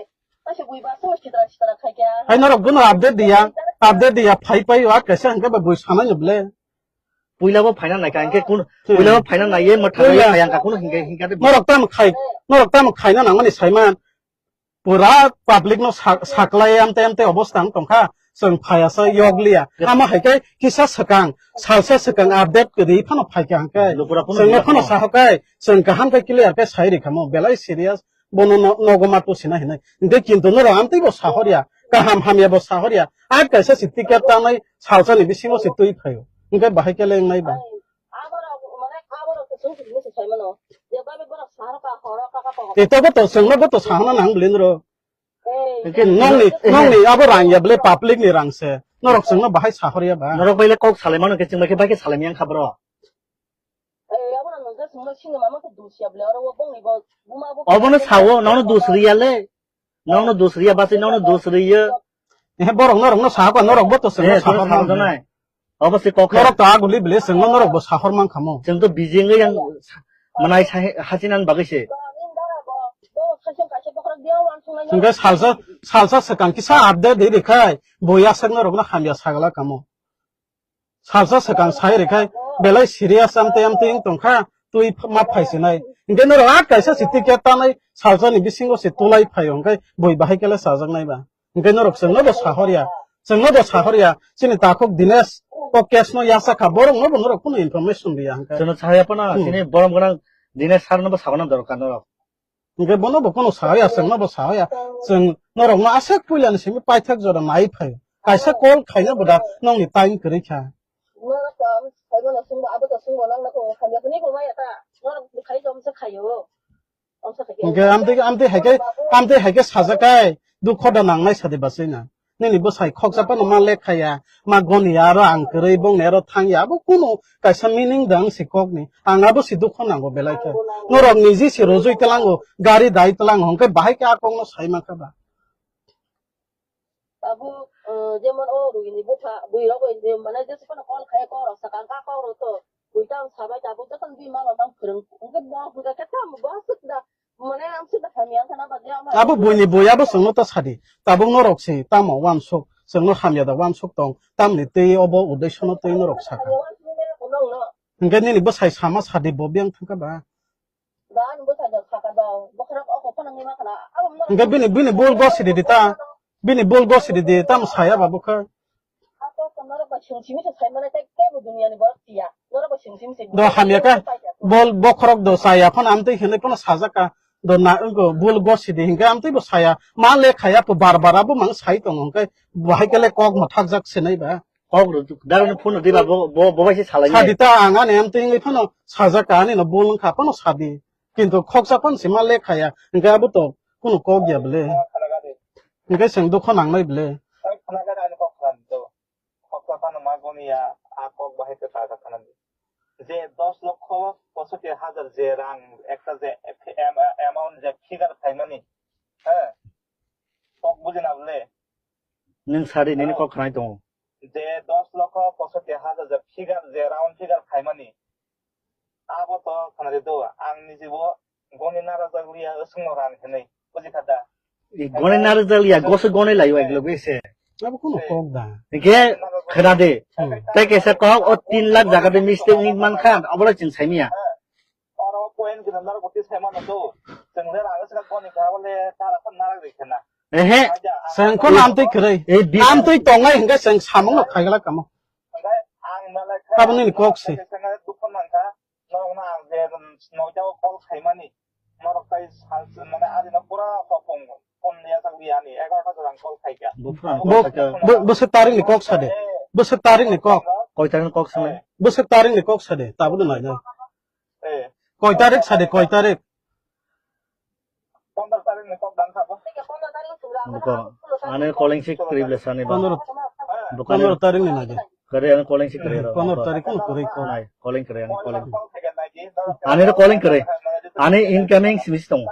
Kaisa bui ba so sitra sitra khai kya. Hai norok bono update diya, update diya phai pai wa kaisa hingke ba bui sanai ni ble. Puila bo phaina nai kha hingke kun, hmm, puila bo phaina nai ye motha nai ye phai ang ka kun hingke hingke de. Norok tam khai, norok tam khaina nangmani saiman. Pura public no sa-, saklai amte amte obostha wng tongkha. Chwng phaiya sa yokliya. Yep. Amo hai khe kisa swkang, salsa swkang update kwrwi phano phaikha hwnkhe. Lupura phano chwngno phano sahokai, chwng kaham khe clear khe sai rikha mo, belai serious, bono no-, nogo ma tusina hinwi. Hwnkhe kintu norok amtwi bo sahorya, kaham hamya bo sahorya. A kaisa se ticket tanai salsa ni bisingo se twi phaio. Hwnkhe bahai khe lengnai ba. Etobo to chwngno bo to sahana nang bwlwi noro. Hwnkhe nongni, nongni abo rang ya bwle public ni rang se. Norok chwngno bahai sahor ya ba? Norok bai le kok salai mano khe chwng bai khe bai khe salai miyang kha bro. Obono sawo, nono dos riya le. Nono dos riya basi nono dos riya. Eh, borok norokno sahakha, norok bo to chwngno sahor mano. Obo se kok. Norok to aguli bile chwngno norok bo sahor man khamo. Chwng to bijing yang manai hachinan bagwi se. Hwnkhe salsa, salsa swkang kisa update di rikhai, bo yasakno rokno hamya sagala kamo. Salsa swkang sai rikhai, belai serious amtwi amtwi wng tongkha, twi ma phaisinai. Hwnkhe norok a kaisa se ticket tanai, salsa ni bisingo se tulai phaio, hwnkhe bui bahai kele chajaknai ba. Hwnkhe norok chwngno bo sahorya, chwngno bo sahorya, chini takhuk Dinesh o case no yachakha, borok no bo norok kunu information riya hwnkhe. Chwngno sahaya phano, hmm, chini borom gwnang Dinesh sir no bo sagana dorkar norok. Hwnkhe bono bo kunu sahaya, chwngno bo sahaya, chwng norok no aswk puila ni simi paithak jora nai phaio. Kaisa call khaina bo da nongni time kwrwi kha. Norok to ang saibo no sungbo, abo to sungbo, nang no kung khamya hwnwi bo maya ta. Norok khai jom se khayo. Hwnkhe amtwi, amtwi hai khe, amtwi hai khe sajakai, dukho da nangnai sadi bachai na. Nini bwsai khoksa phano ma lekhaya, ma goniya, aro ang kwrwi bongni aro thangya, abo kunu kaisa meaning da wng si kokni. Ang abo si dukho nango belai khe. Norok niji si rojui tlango, gari dai tlango, hwnkhe bahai khe a kokno sai mankha ba. Tabuk, eh, jemon o rugini bupha, bui rok bai je, mane, jesa phano call khai, call rok sakang ka, call rok to, bui tang sabai tabuk, jotono bini mama tang phwrwng, hwnkhe bo hwnkha khe tamo bo aswk da, mane, amswk da hamya wngkha na bagwi ama. Abo buini bui abo chwngno ta sadi, tabuk norok se tamo uansuk, chwngno hamya da uansuk tong, tamni twi obo uddeshono twi norok sakha. Hwnkhe nini bwsai sama sadi bo biyang thangkha ba? Hwnkhe bini, bini bul gosi di di ta. Bini bul gosi di di, tamo saya ba bwkha. Simi se sai mane tei kebo duniya ni borok tiya. Norok bo simi simi se. Do hamya ka, bol bokhorok do saya phano amtwi hinwi phano sajak ka. Do na wngko bul gosi di hinka amtwi bo saya. Ma le khaya po bar bar abo mang sai tongo hinka bahai kele kok ma thakjak se nai ba. Kok rw duk, dar no phone di ba, bo, bo, bo bai se salai. Sadi ta ang ani amtwi hinwi phano sajak ka ani no bul wngkha phano sadi. Kintu khoksa phano se ma le khaya hinka abo to kuno kok ya bele. Hinka seng dukho nang nai bele. Khoksa phano ma goni ya, a kok bahai khe ta kha khana di. Je dos lokho posotti hajar je rang ekta je am-, amount je figure khaimani, he, kok bujina bole. Nwng sadi nini kok khanai tongo. Je dos lokho posotti hajar je figure je round figure khaimani, abo to khanari do, ang nijibo goni narajak liya, wswngno rang hinwi, bujikha da? I goni narajak liya, goso goni layo ek loge se. Abo kuno kok da. Hingke khna de. Hmm. Tei kaisa kok o tin lakh jaga de mistake ni man khan, obo le chwng saimiya. Oro point gina narok boti saimano do. Chwng le rang wswk goni kha, abo le tara khan narak ri khna. Ehe. Seng kono amtwi kwrwi. Eh, bi- Amtwi tongnai hingke seng samung no khaigala kamo. Hingke ang malai kha. Tabuk nini kok se. Seng dukho mankha. Norok no ang je, um, noita o call khaimani. Norok tai sal, mane, ari no pura hopong, phone ya sak ya ni, egarota jora ang call khaikha. Bo phone Bo, call khaikha. Bo, bo se tarik ni kok sade. Bo se tarik ni kok. Koi tarik ni kok sale? Bo se tarik ni kok sade. Tabuk no nai nai. Eh. Koi tarik sade, koi tarik? Pondro tarik ni kok dan sabo. Buko, ane calling si kwrwi bwle sani ba. Pondro, Buko ane pondro tarik ni nai de. Kwrwi ane calling si kwrwi ro. Pondro tarik ni kwrwi kok. Nai, calling kwrwi, ane calling. Ane ro calling kwrwi. Ane incoming simi si tongo.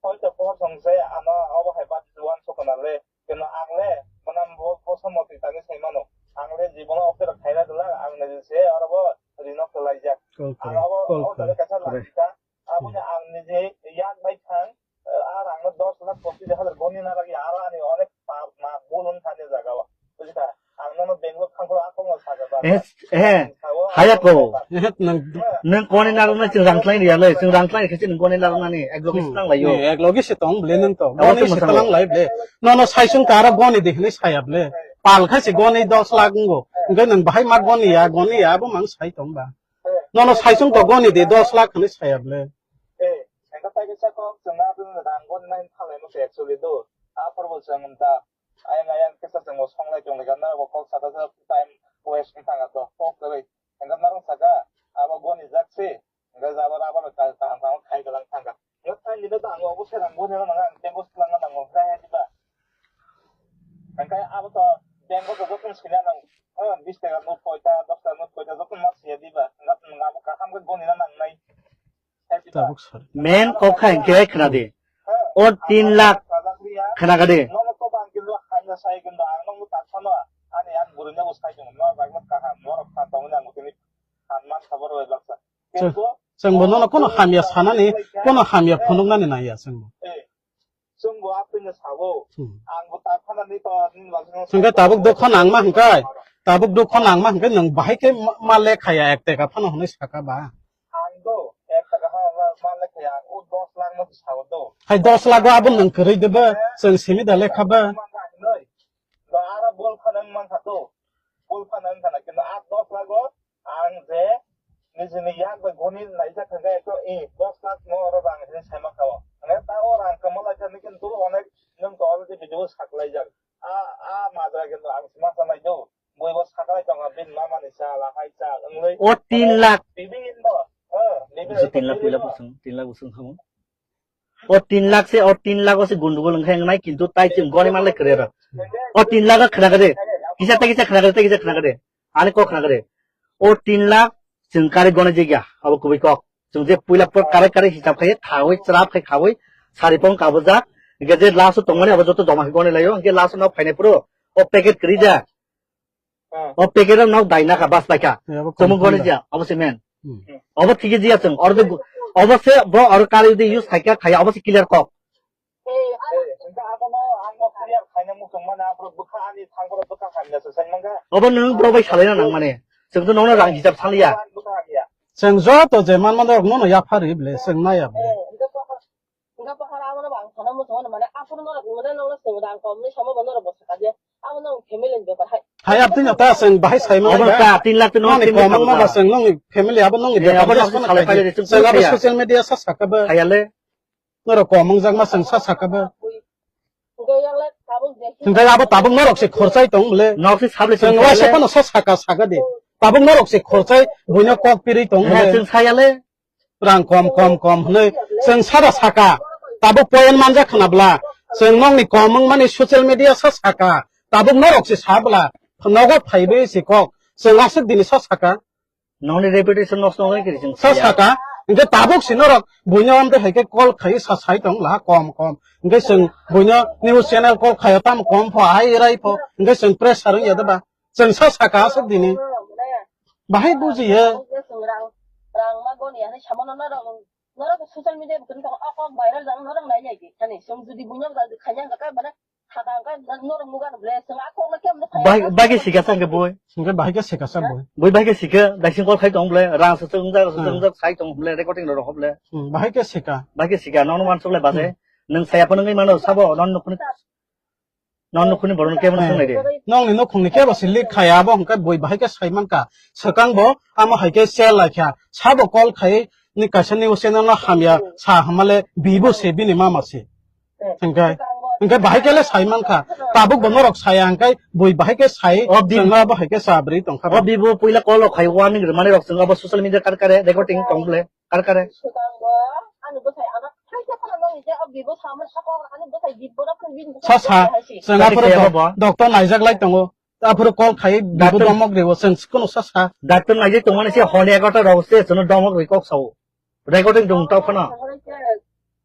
Hoito pohor song se ano obo hai bati uansukna le, keno ang le, mwnam bo, bo somoti tangwi sai mano. Ang le jibono office rok khaina dwla, ang niji se oro bo rino kwlaijak. Call Ang kwrwi, abo call office kwrwi. Kaisa Kwrwi. Langkha, aboni ang niji yak bai thang, eh, ar ang no dos lakh pochis hajar goni na lagi, aro ani onek pa, ma, bulun thani jaga o. Bujikha? Ang nono Bangalore thangkhro a kokno sakha ba. Eh, eh, Ang sao haya ang ko. Sao. Eh, nang Nang koni narwknai chwng rang tlaini ya le, chwng rang tlaini khe chwng koni narwknani, ek loge Hmm. se tang lai yo. Eh, ek loge se tong ble nang to. Abo Boni to se mwsang tang lai ble. Nono saisung tara goni de hinwi saya ble. Pal kha se goni dos lakh wngo. Hingke nang bahai ma goni ya, goni ya, abo mang sai tong ba. Nono saisung to goni de dos lakh hinwi saya ble. Eh, engka tai kisa kok chwng na rang goni nai thalai mo se actually do. A porbo chwng ta. Ayang ayang kisa chwng bo songlai tong lai gana bo kok saka sa time waste wng thang to kok kwrwi. Hingke norok saka abo goni jak se. Hingke jabo rubber kaham kaham khai galang thangka. Hingke tai nini to ang obo serang goni rok nang ang tengo swlangna nango hwnkhe hai diba. Hingke abo to bank o to joto swina nang. Oh, bis taka note koita, dos taka note koita joto ma swiya diba. Hingke nwng abo kaham khe goni na nangnai. Tabuk sir. Men kok kha hingke khna di. O tin lakh khna kha di. Chwng, chwng bo nono kono hamya sanani, kono hamya phunuknani naiya chwng bo. Hmm. Hwnkhe tabuk dukho nangma hwnkhe, tabuk dukho nangma hwnkhe nwng bahai khe ma, ma lekhaya ek teka phano hwnwi saka ba. Ang do, ek taka ha, ma, ma le kaya, o dos lakh no sa o do. Hai dos lakh o abo nwng kwrwi de ba, chwng simi da lekha ba. Ma ka hinoi. Do ara bol phana wng man kha do. Bol phana wng khana, kintu a dos lakh o ang je nijini yak bai goni laijak kha, ekto, e, dos lakh no oro rang hinwi sai ma kha o. Ane ta o rang kwma lai kha, kintu onek nwng to already video saklaijak. A, a majra kintu ang sima sanai do. Bui bo saklai tongo, bini mama ni cha, lahai cha, wngwi. O tin lakh. Bibin bo. Oh, bibin Bisi tin lakh, tin lakh bosong, tin lakh bosong kamo. O tin lakh se, o tin lakh o se gundugul wngkha wngnai, kintu tai chwng goni manlai kwrwi ro. O tin lakh o khna kade. Kisa tai kisa khna kade, tai kisa khna kade. Ani kok khna kade. O tin lakh chwng kari goni jigya, abo kubui kok. Chwng je puila por kare kare hisab khai, khawi, chwrap khai khawi, sari pong kabujak. Hingke je last o tongmani abo joto joma khai goni laio, hingke last o nok phainai phuru o packet kwrwi ja. Hmm. O packet o nok daina kha, bas bai kha. Ya, abo Chwng confirm goni da. Ja, abo se men. Hmm. Obo thik jiya chwng, oro de gu-, obo se bo oro kari de use khai kha, khaya, obo se clear kok. Eh, hingke abono ang no clear khaina muchung mani, aphuru bwkha ani thangkhoro bwkha hamya se sai mangkha. Obo nwng borok bai salaina nang mani. Chwng to nono rang hisab saliya. Ang bwkha hamya. Chwng joto je man mani rok nono yaphari bile, chwng naiya bile. Eh, hingke bwkha, hingke bwkha abono bo ang sana muchung mani, aphuru norok nwng de nongno chwng Rang kom ni samo bo norok bo sakha je. Abo nang family ni bepar hai. Hai, abtwi no ta chwng bahai sai manai. Abo ba? Ta tin lakh twi no Nani tin lakh komang ma ba ta. Chwng nongni family abo nongni Eh, bepar abo je nang sono salai khai phaile de. Chwng abo social media sa sakha ba. Hayale. Norok komang jak ma chwng sa sakha ba. Hingke abo tabuk norok se khorchai tong le. Nok se sable chwng waisa phano sa saka saka de. Tabuk norok se khorchai buino kok pirwi tong le. Chwng sayale. Rang kom, kom, kom hwnwi chwng sada saka. Tabuk point manjak khna bla. Chwng nokni kom wngmani social media sa saka. Tabuk norok se sa bla. Nogo phaiwi se kok. Chwng aswk dini sa saka. Nokni reputation nosto wngwi kiri chwng sa saya. Saka. Hingke tabuk se norok buino amte hai khe call khai sa sai tong la kom, kom. Hingke chwng buino news channel call khayo tam kom pho, hai rai pho. Hingke chwng pressure wngya de ba. Chwng sa saka aswk dini. Bahai buji he. Rang, rang ma goni ya, samano norok, norok social media button ko ok ok viral jang norok nai nai di. Kani song judi bunyok jang khaina ka mane thada ka norok muga ble song akok na kem na. Bai, bai ke sika sang ke boy. Singke bahai ke sika sang boy. Boy bai ke sika, dai sing kol khai tong ble, rang sa sung jang, sung jang sai tong ble, recording ro ro ble. Hmm, bahai ke sika. Bai ke sika, nono wan sok le base. Hmm. Nang saya pa nang mano sabo, non no. Non nukhungni borokno kebo no swngnai de. Nongni nukhungni kebo se leak khaya, abo hwnkhe bui bahai khe sai mankha. Swkang bo amo hai khe share laikha. Sabo call khai ni kaisa news channel no hamya sa hamale bibo se bini mama se. Hwnkhe, hwnkhe bahai khe le sai mankha. Tabuk bo norok saya hwnkhe bui bahai khe sai, o bi- chwngno abo hai khe sa bwrwi tongkha. O bibo puila call rok khai warning rwmani rok chwng abo social media kar kare recording tong ble. Kar kare. Swkang bo, ani bwsai ano thaisa phano nokni je o bibo samani sakok ani bwsai bibora phano bini bwsai. Sa sa, bwsai hai si. Chwng aphuru saya doc-, bo. Doctor naijak lai tongo. Aphuru call khai bibo domok ribo, chwng kono sa sa. Doctor naijak tongmani se hone egarota rok se chwngno domok ri kok sao. Recording tong tao phano.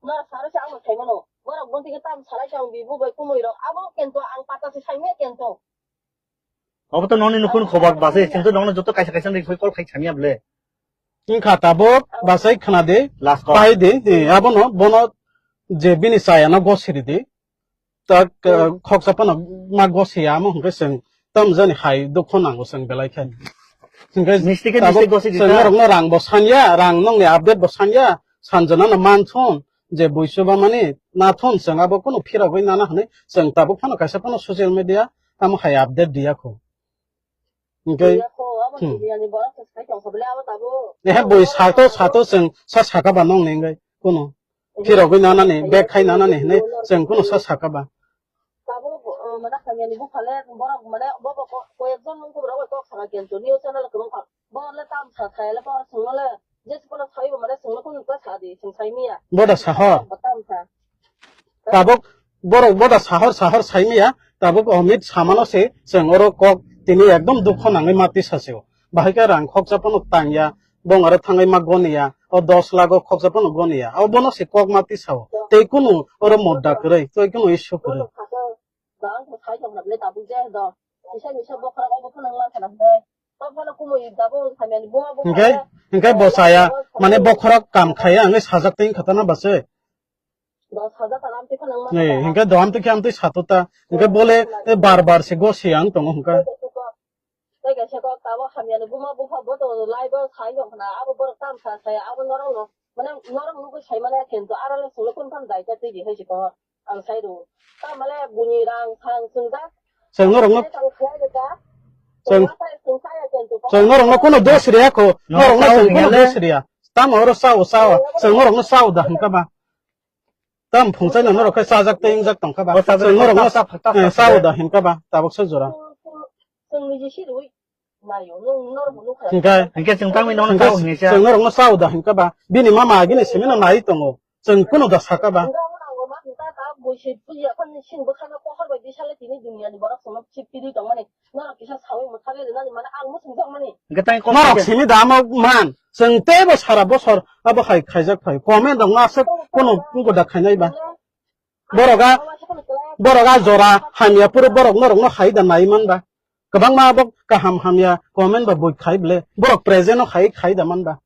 Nor saro se ang sai mano. Borok bonti ke tam salai tong bibo bai kumui rok. Abo kento ang pata se sai me kento. Obo to nokni nukhung khobor bwsai, chwng to nokno joto kaisa kaisa ni call khai samya ble. Wngkha tabuk bwsai khna di, last call. Pai di, eh, abono, bono je bini chayano gosiri di. Tak, eh, khoksa phano ma gosiya, amo hwnkhe chwng tam jani hai dukho nango chwng belai khe. Hwnkhe misti khe tabuk misti gosiri chwng ta. Norokno rang bo sanya, rang nongni update bo sanya, sanjana no manthon, je buisoba mani nathon chwng abo kunu phirogwi nana hwnwi chwng tabuk phano kaisa phano social media tamo hai update diya kho. Hwnkhe, hmm. Ehe bui sato, sato chwng sa saka ba nongni hwnkhe kunu phirogwi nanani, bag khai nanani hwnwi chwng kunu sa saka ba. Tabuk, uh, mane hamyani buphale borok mane bo bo ko-, koyekjon mungkubra bai kok saka kento news channel kwbangkha. Bo le tam sa thayale bo songole je sipolo saibo mane songole kunu ta sa di song sai miya. Boda sahor. Bo tam sa. Tabuk borok boda sahor sahor sai miya. Tabuk Amit samano se chwng oro kok tini ekdom dukho nangwi ma tisa se o. Bahai khe rang khoksa phano tangya. Bong aro thangwi ma goniya. O dos lakh o khoksa phano goniya. O bono se kok ma tisa o. Tei kunu oro modda kwrwi, tei kunu issue kwrwi. Ang bo sai tong na bwle tabuk je do. Kisa misa bokhorok obo phano wng mankha na hwnwi. Tok phano kumui tabuk hamyani buma buma. Hwnkhe, hwnkhe bo saya, mane bokhorok kam khaiya hwnwi sajak tei wngkha ta na bwsai. Dos hajar taka amtwi phano wng mankha. Nei, hwnkhe do amtwi khe amtwi sato ta. Hwnkhe bole, eh, bar bar se gosi ang tongo hwnkhe. Tei kaisa kok tabuk hamyani buma bupha bo tongo, live o sai tong khna, abo borok tam sa saya, abo norok no, mane norok nugwi sai manya khe to, aro le chwngno kunu phano daita twi di hai se tongo, ang sai rw. Tamale buni rang phang chwng da. Chwng norok no, chwng, chwng norok no kunu dos riya kho, norok no chwng kunu dos riya. Tamo oro sao, sao, chwng norok no sao da hwnkha ba. Tam phungchai no norok khe chajak tei wngjak tongkha ba. Chwng norok no, eh, sao da hwnkha ba, tabuk se jora. Chwng niji sirwi naio, nwng norok bo nukha. Hingke, hingke chwng tangwi nono hingke sao hinwi sa. Chwng norokno sao da hingke ba. Bini mama agini simi no nai tongo. Chwng kunu da saka ba. Nwng norok ma hinta ta buisi puji akhon sin bwkhano pohor bai bisale tini duniani borok chwngno chip tiri tongmani. Norok kisa sawi mwthagwi rwnani mane ang muchung jakmani. Hingke tang kok norok khe simi da amo man. Chwng teibo sara bosor abo hai khaijak phai. Comment rok no aswk kunu goda khainai ba. Borok a, borok a jora hamya phuru borok norok no hai da nai man ba. Kwbangma abo kaham hamya comment ba bui khai ble. Borok present no hai khai da man ba.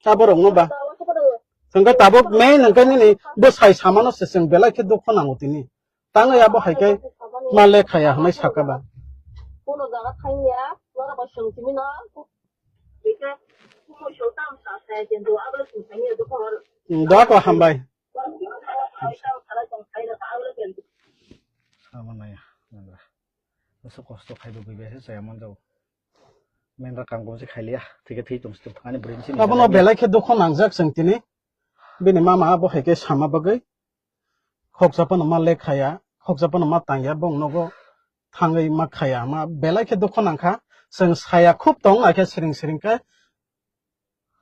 Ta borok no ba. Hwnkhe tabuk main hwnkhe nini bwsai samano se chwng belai khe dukho nango tini. Tangwi abo hai khe ma lekhaya hwnwi saka ba. Kono jaga thangya, norok bai swng simi no. Bikhe kumo song tam sa sa kintu abo swng simi dukho. Hmm, doa ko hambai. Borok ni bwskango phai tang salai tong phai rwkha ang le kintu. Kosto khai bo gwi bai se chaya man jao. Mendra kam kom se khai liya. Thike thwi tong sto. Ani bwrwi ni sini Abono belai khe dukho nangjak chwng tini. Bini mama abo hai khe sama bagwi. Khoksa phano ma lekhaya, khoksa phano ma tangya, bong nogo thangwi ma khaya. Ma belai khe dukho nangkha. Chwng saya khub tong, hai khe siring siring khe.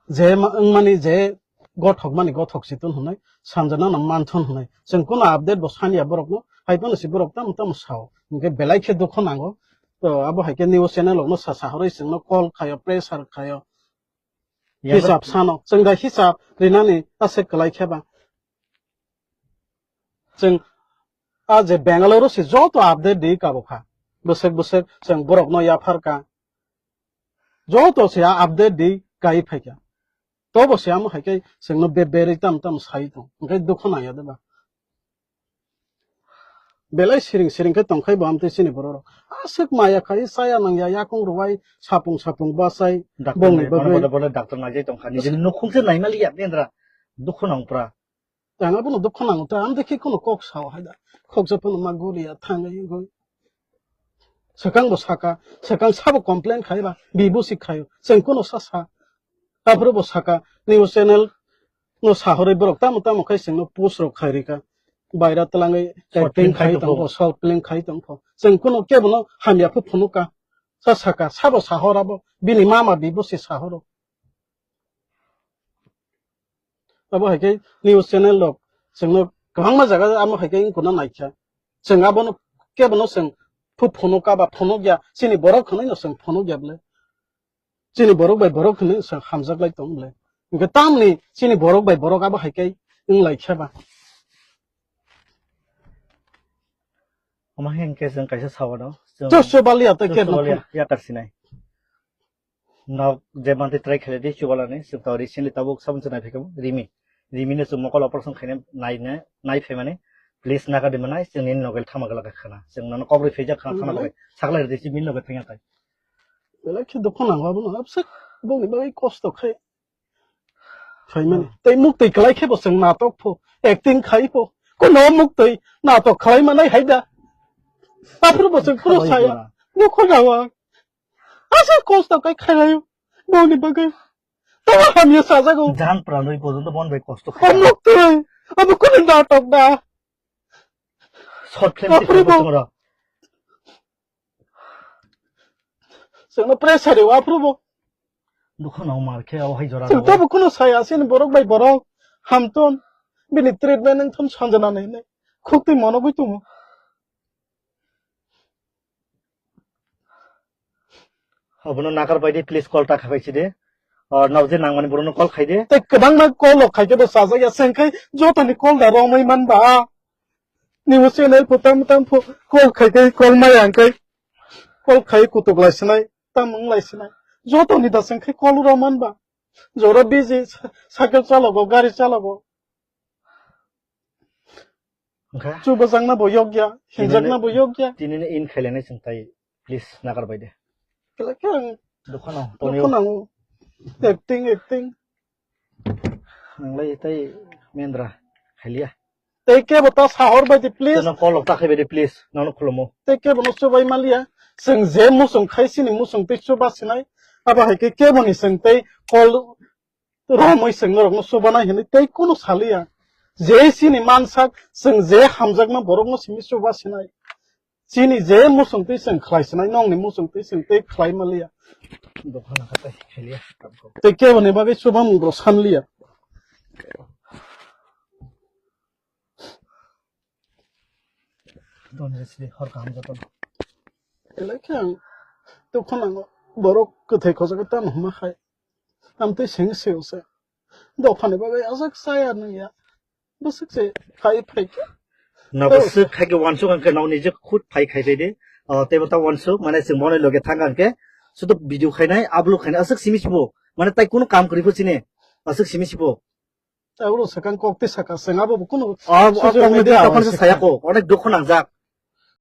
Je ma-, wngmani je gothok mani gothok si ton hwnwi, sanjana no manthon hwnwi. Chwng kuno update bo saniya borokno, hai phano si borok tamo tamo sao. Hwnkhe belai khe dukho nango. To abo hai khe news channel rokno sa sa horwi chwngno call khayo, pressure khayo. Hisab sano. Chwng da hisab rinani aswk kwlai khe ba. Chwng a je Bangalore si joto update di kabo kha. Bwswk bwswk chwng borokno yaphar ka. Joto se a update di kai phaikha. Tobo se amo hai khe chwngno be berwi tam tam sai tong. Hwnkhe dukho nangya de ba. Belai siring siring khe tongkhai bo amtwi chini borok rok. Aswk maya khai chaya nangya yakung rwai sapung sapung bachai Doctor bongni nai, bono bagwi. Bodo bodo doctor naijai tongkha. Nijini nukhung se naimaliya bendra. Dukho nangpra. Ang abono dukho nango ta, ang dekhe kono kok sao hai da. Khoksa phano ma guriya thangwi wngwi. Swkang bo saka, swkang sabo complain khai ba, bibo si khayo. Chwng kono sa sa. Aphuru bo saka, news channel no sahorwi borok tamo tamo khai chwngno post rok khai rika. Baira twlangwi Short film acting khai khai tongkho. Tongkho, short film khai tongkho. Chwng kono kebono hamya phu phunuka. Sa saka, sabo sahor abo, bini mama bibo si sahoro. Abo hai khe news channel rok chwngno kwbangma jaga amo hai khe wng kuna naikha. Chwng abono kebono chwng phu phunuk ka ba phunuk ya, chini borok hwnwi no chwng phunuk ya bwle. Chini borok bai borok hwnwi chwng hamjak lai tong bwle. Hwnkhe tamni chini borok bai borok abo hai khe wng lai khe ba. Omo hwnkhe chwng kaisa sawano, chwng Chosho baliya tei Chosho kebono baliya phunuk. Yakar sinai. Nok je mantwi try khaidi chubalani, chwng to recently tabuk sabun se naiphaikha Rimi. Rimi no chwng mokol operation khaina naina, naiphaimani. Please nakardi manai, chwng nini nogel thama glak khana. Chwng nono kok rwi phaijak khana thana bagwi. Sakla rwdi si min nogel thangya tai. Belai khe dukho nango abono, absek bongni bagwi kosto khai. Phaimani. Tei muktwi kwlai khe bo chwng natok pho, acting khai pho. Kono muktwi natok khlai manai hai da. Aphuru bo chwng phuru saya. Dukho nango. Asa kosto kai khairayo. Boni bagwi. Tamo hamya sajago. Jan pranwi porjonto bon bai kosto khai. Abo twi. Abo kono natok da. Short film Aphuru bo. Chwngno pressure rw aphuru bo. Dukho nang mar khe o hai jora. Chwng tabo kono saya sini borok bai borok. Hamton. Bini treatment wngthon sanjana nai nai. Khuk twi monogwi tongo. Obono nakar bai di, please call ta khabai si de. Or nao je nangmani borokno call khai de. Tei kwbangma call rok khai khe bo chajak ya, chwng khai jotoni call da romwi man ba. News channel pho tam tam pho call khai khai call maya hwn khai call khai kutuk lai sinai, tam wng lai sinai. Jotoni da chwng khai call romwi man ba. Jora busy, cycle chalogo, gari chalogo. Wngkha? Chubajakna bo yokya, hinjakna bo yokya. Tinini in khailainai chwng tai, please, nagar bai de. Kela khe ang Dukha nang, dukha tonio. Nango. Acting, acting. Nanglai tai mendra, khailia. Tei kebo ta sahor bai di, please. Teno call rok ta khai bai di, please. Nono khulumo. Tei kebo no chubai maliya. Chwng je muchung khai sini muchung tei chuba sinai. Abo hai khe kebo ni chwng tei call romwi chwng norokno chubanai hwnwi tei kunu saliya. Je chini mansak, chwng je hamjakma borokno simi chuba sinai. Chini je muchungtwi chwng khlai sinai, nokni muchungtwi chwng tei khlai manliya. Dophano kha tei khailiya. Tei keboni bagwi chubamung bo sanliya. Donjisri hor kaham jotono. Belai khe ang dukho nango, borok kwthai khojago tamo hwnma hai. Tamtwi seng seo se. Dophani bagwi ajak chaya nungya. Bwswk se khai phai khe. Nogo swk khai khe wansuk ang khe nokni je khut phai khai phai de. O, teibo ta wansuk, mane chwng bono loge thang ang khe. Sudo video khainai, upload khainai, aswk simi sibo. Mane tai kunu kam kwrwi pho chini. Aswk simi sibo. Tabuk swkang kok tei saka, chwng abo bo kunu O, o, sujuk kok nai ni de tei tokon se awai saya se. Ko, onek dukho nangjak.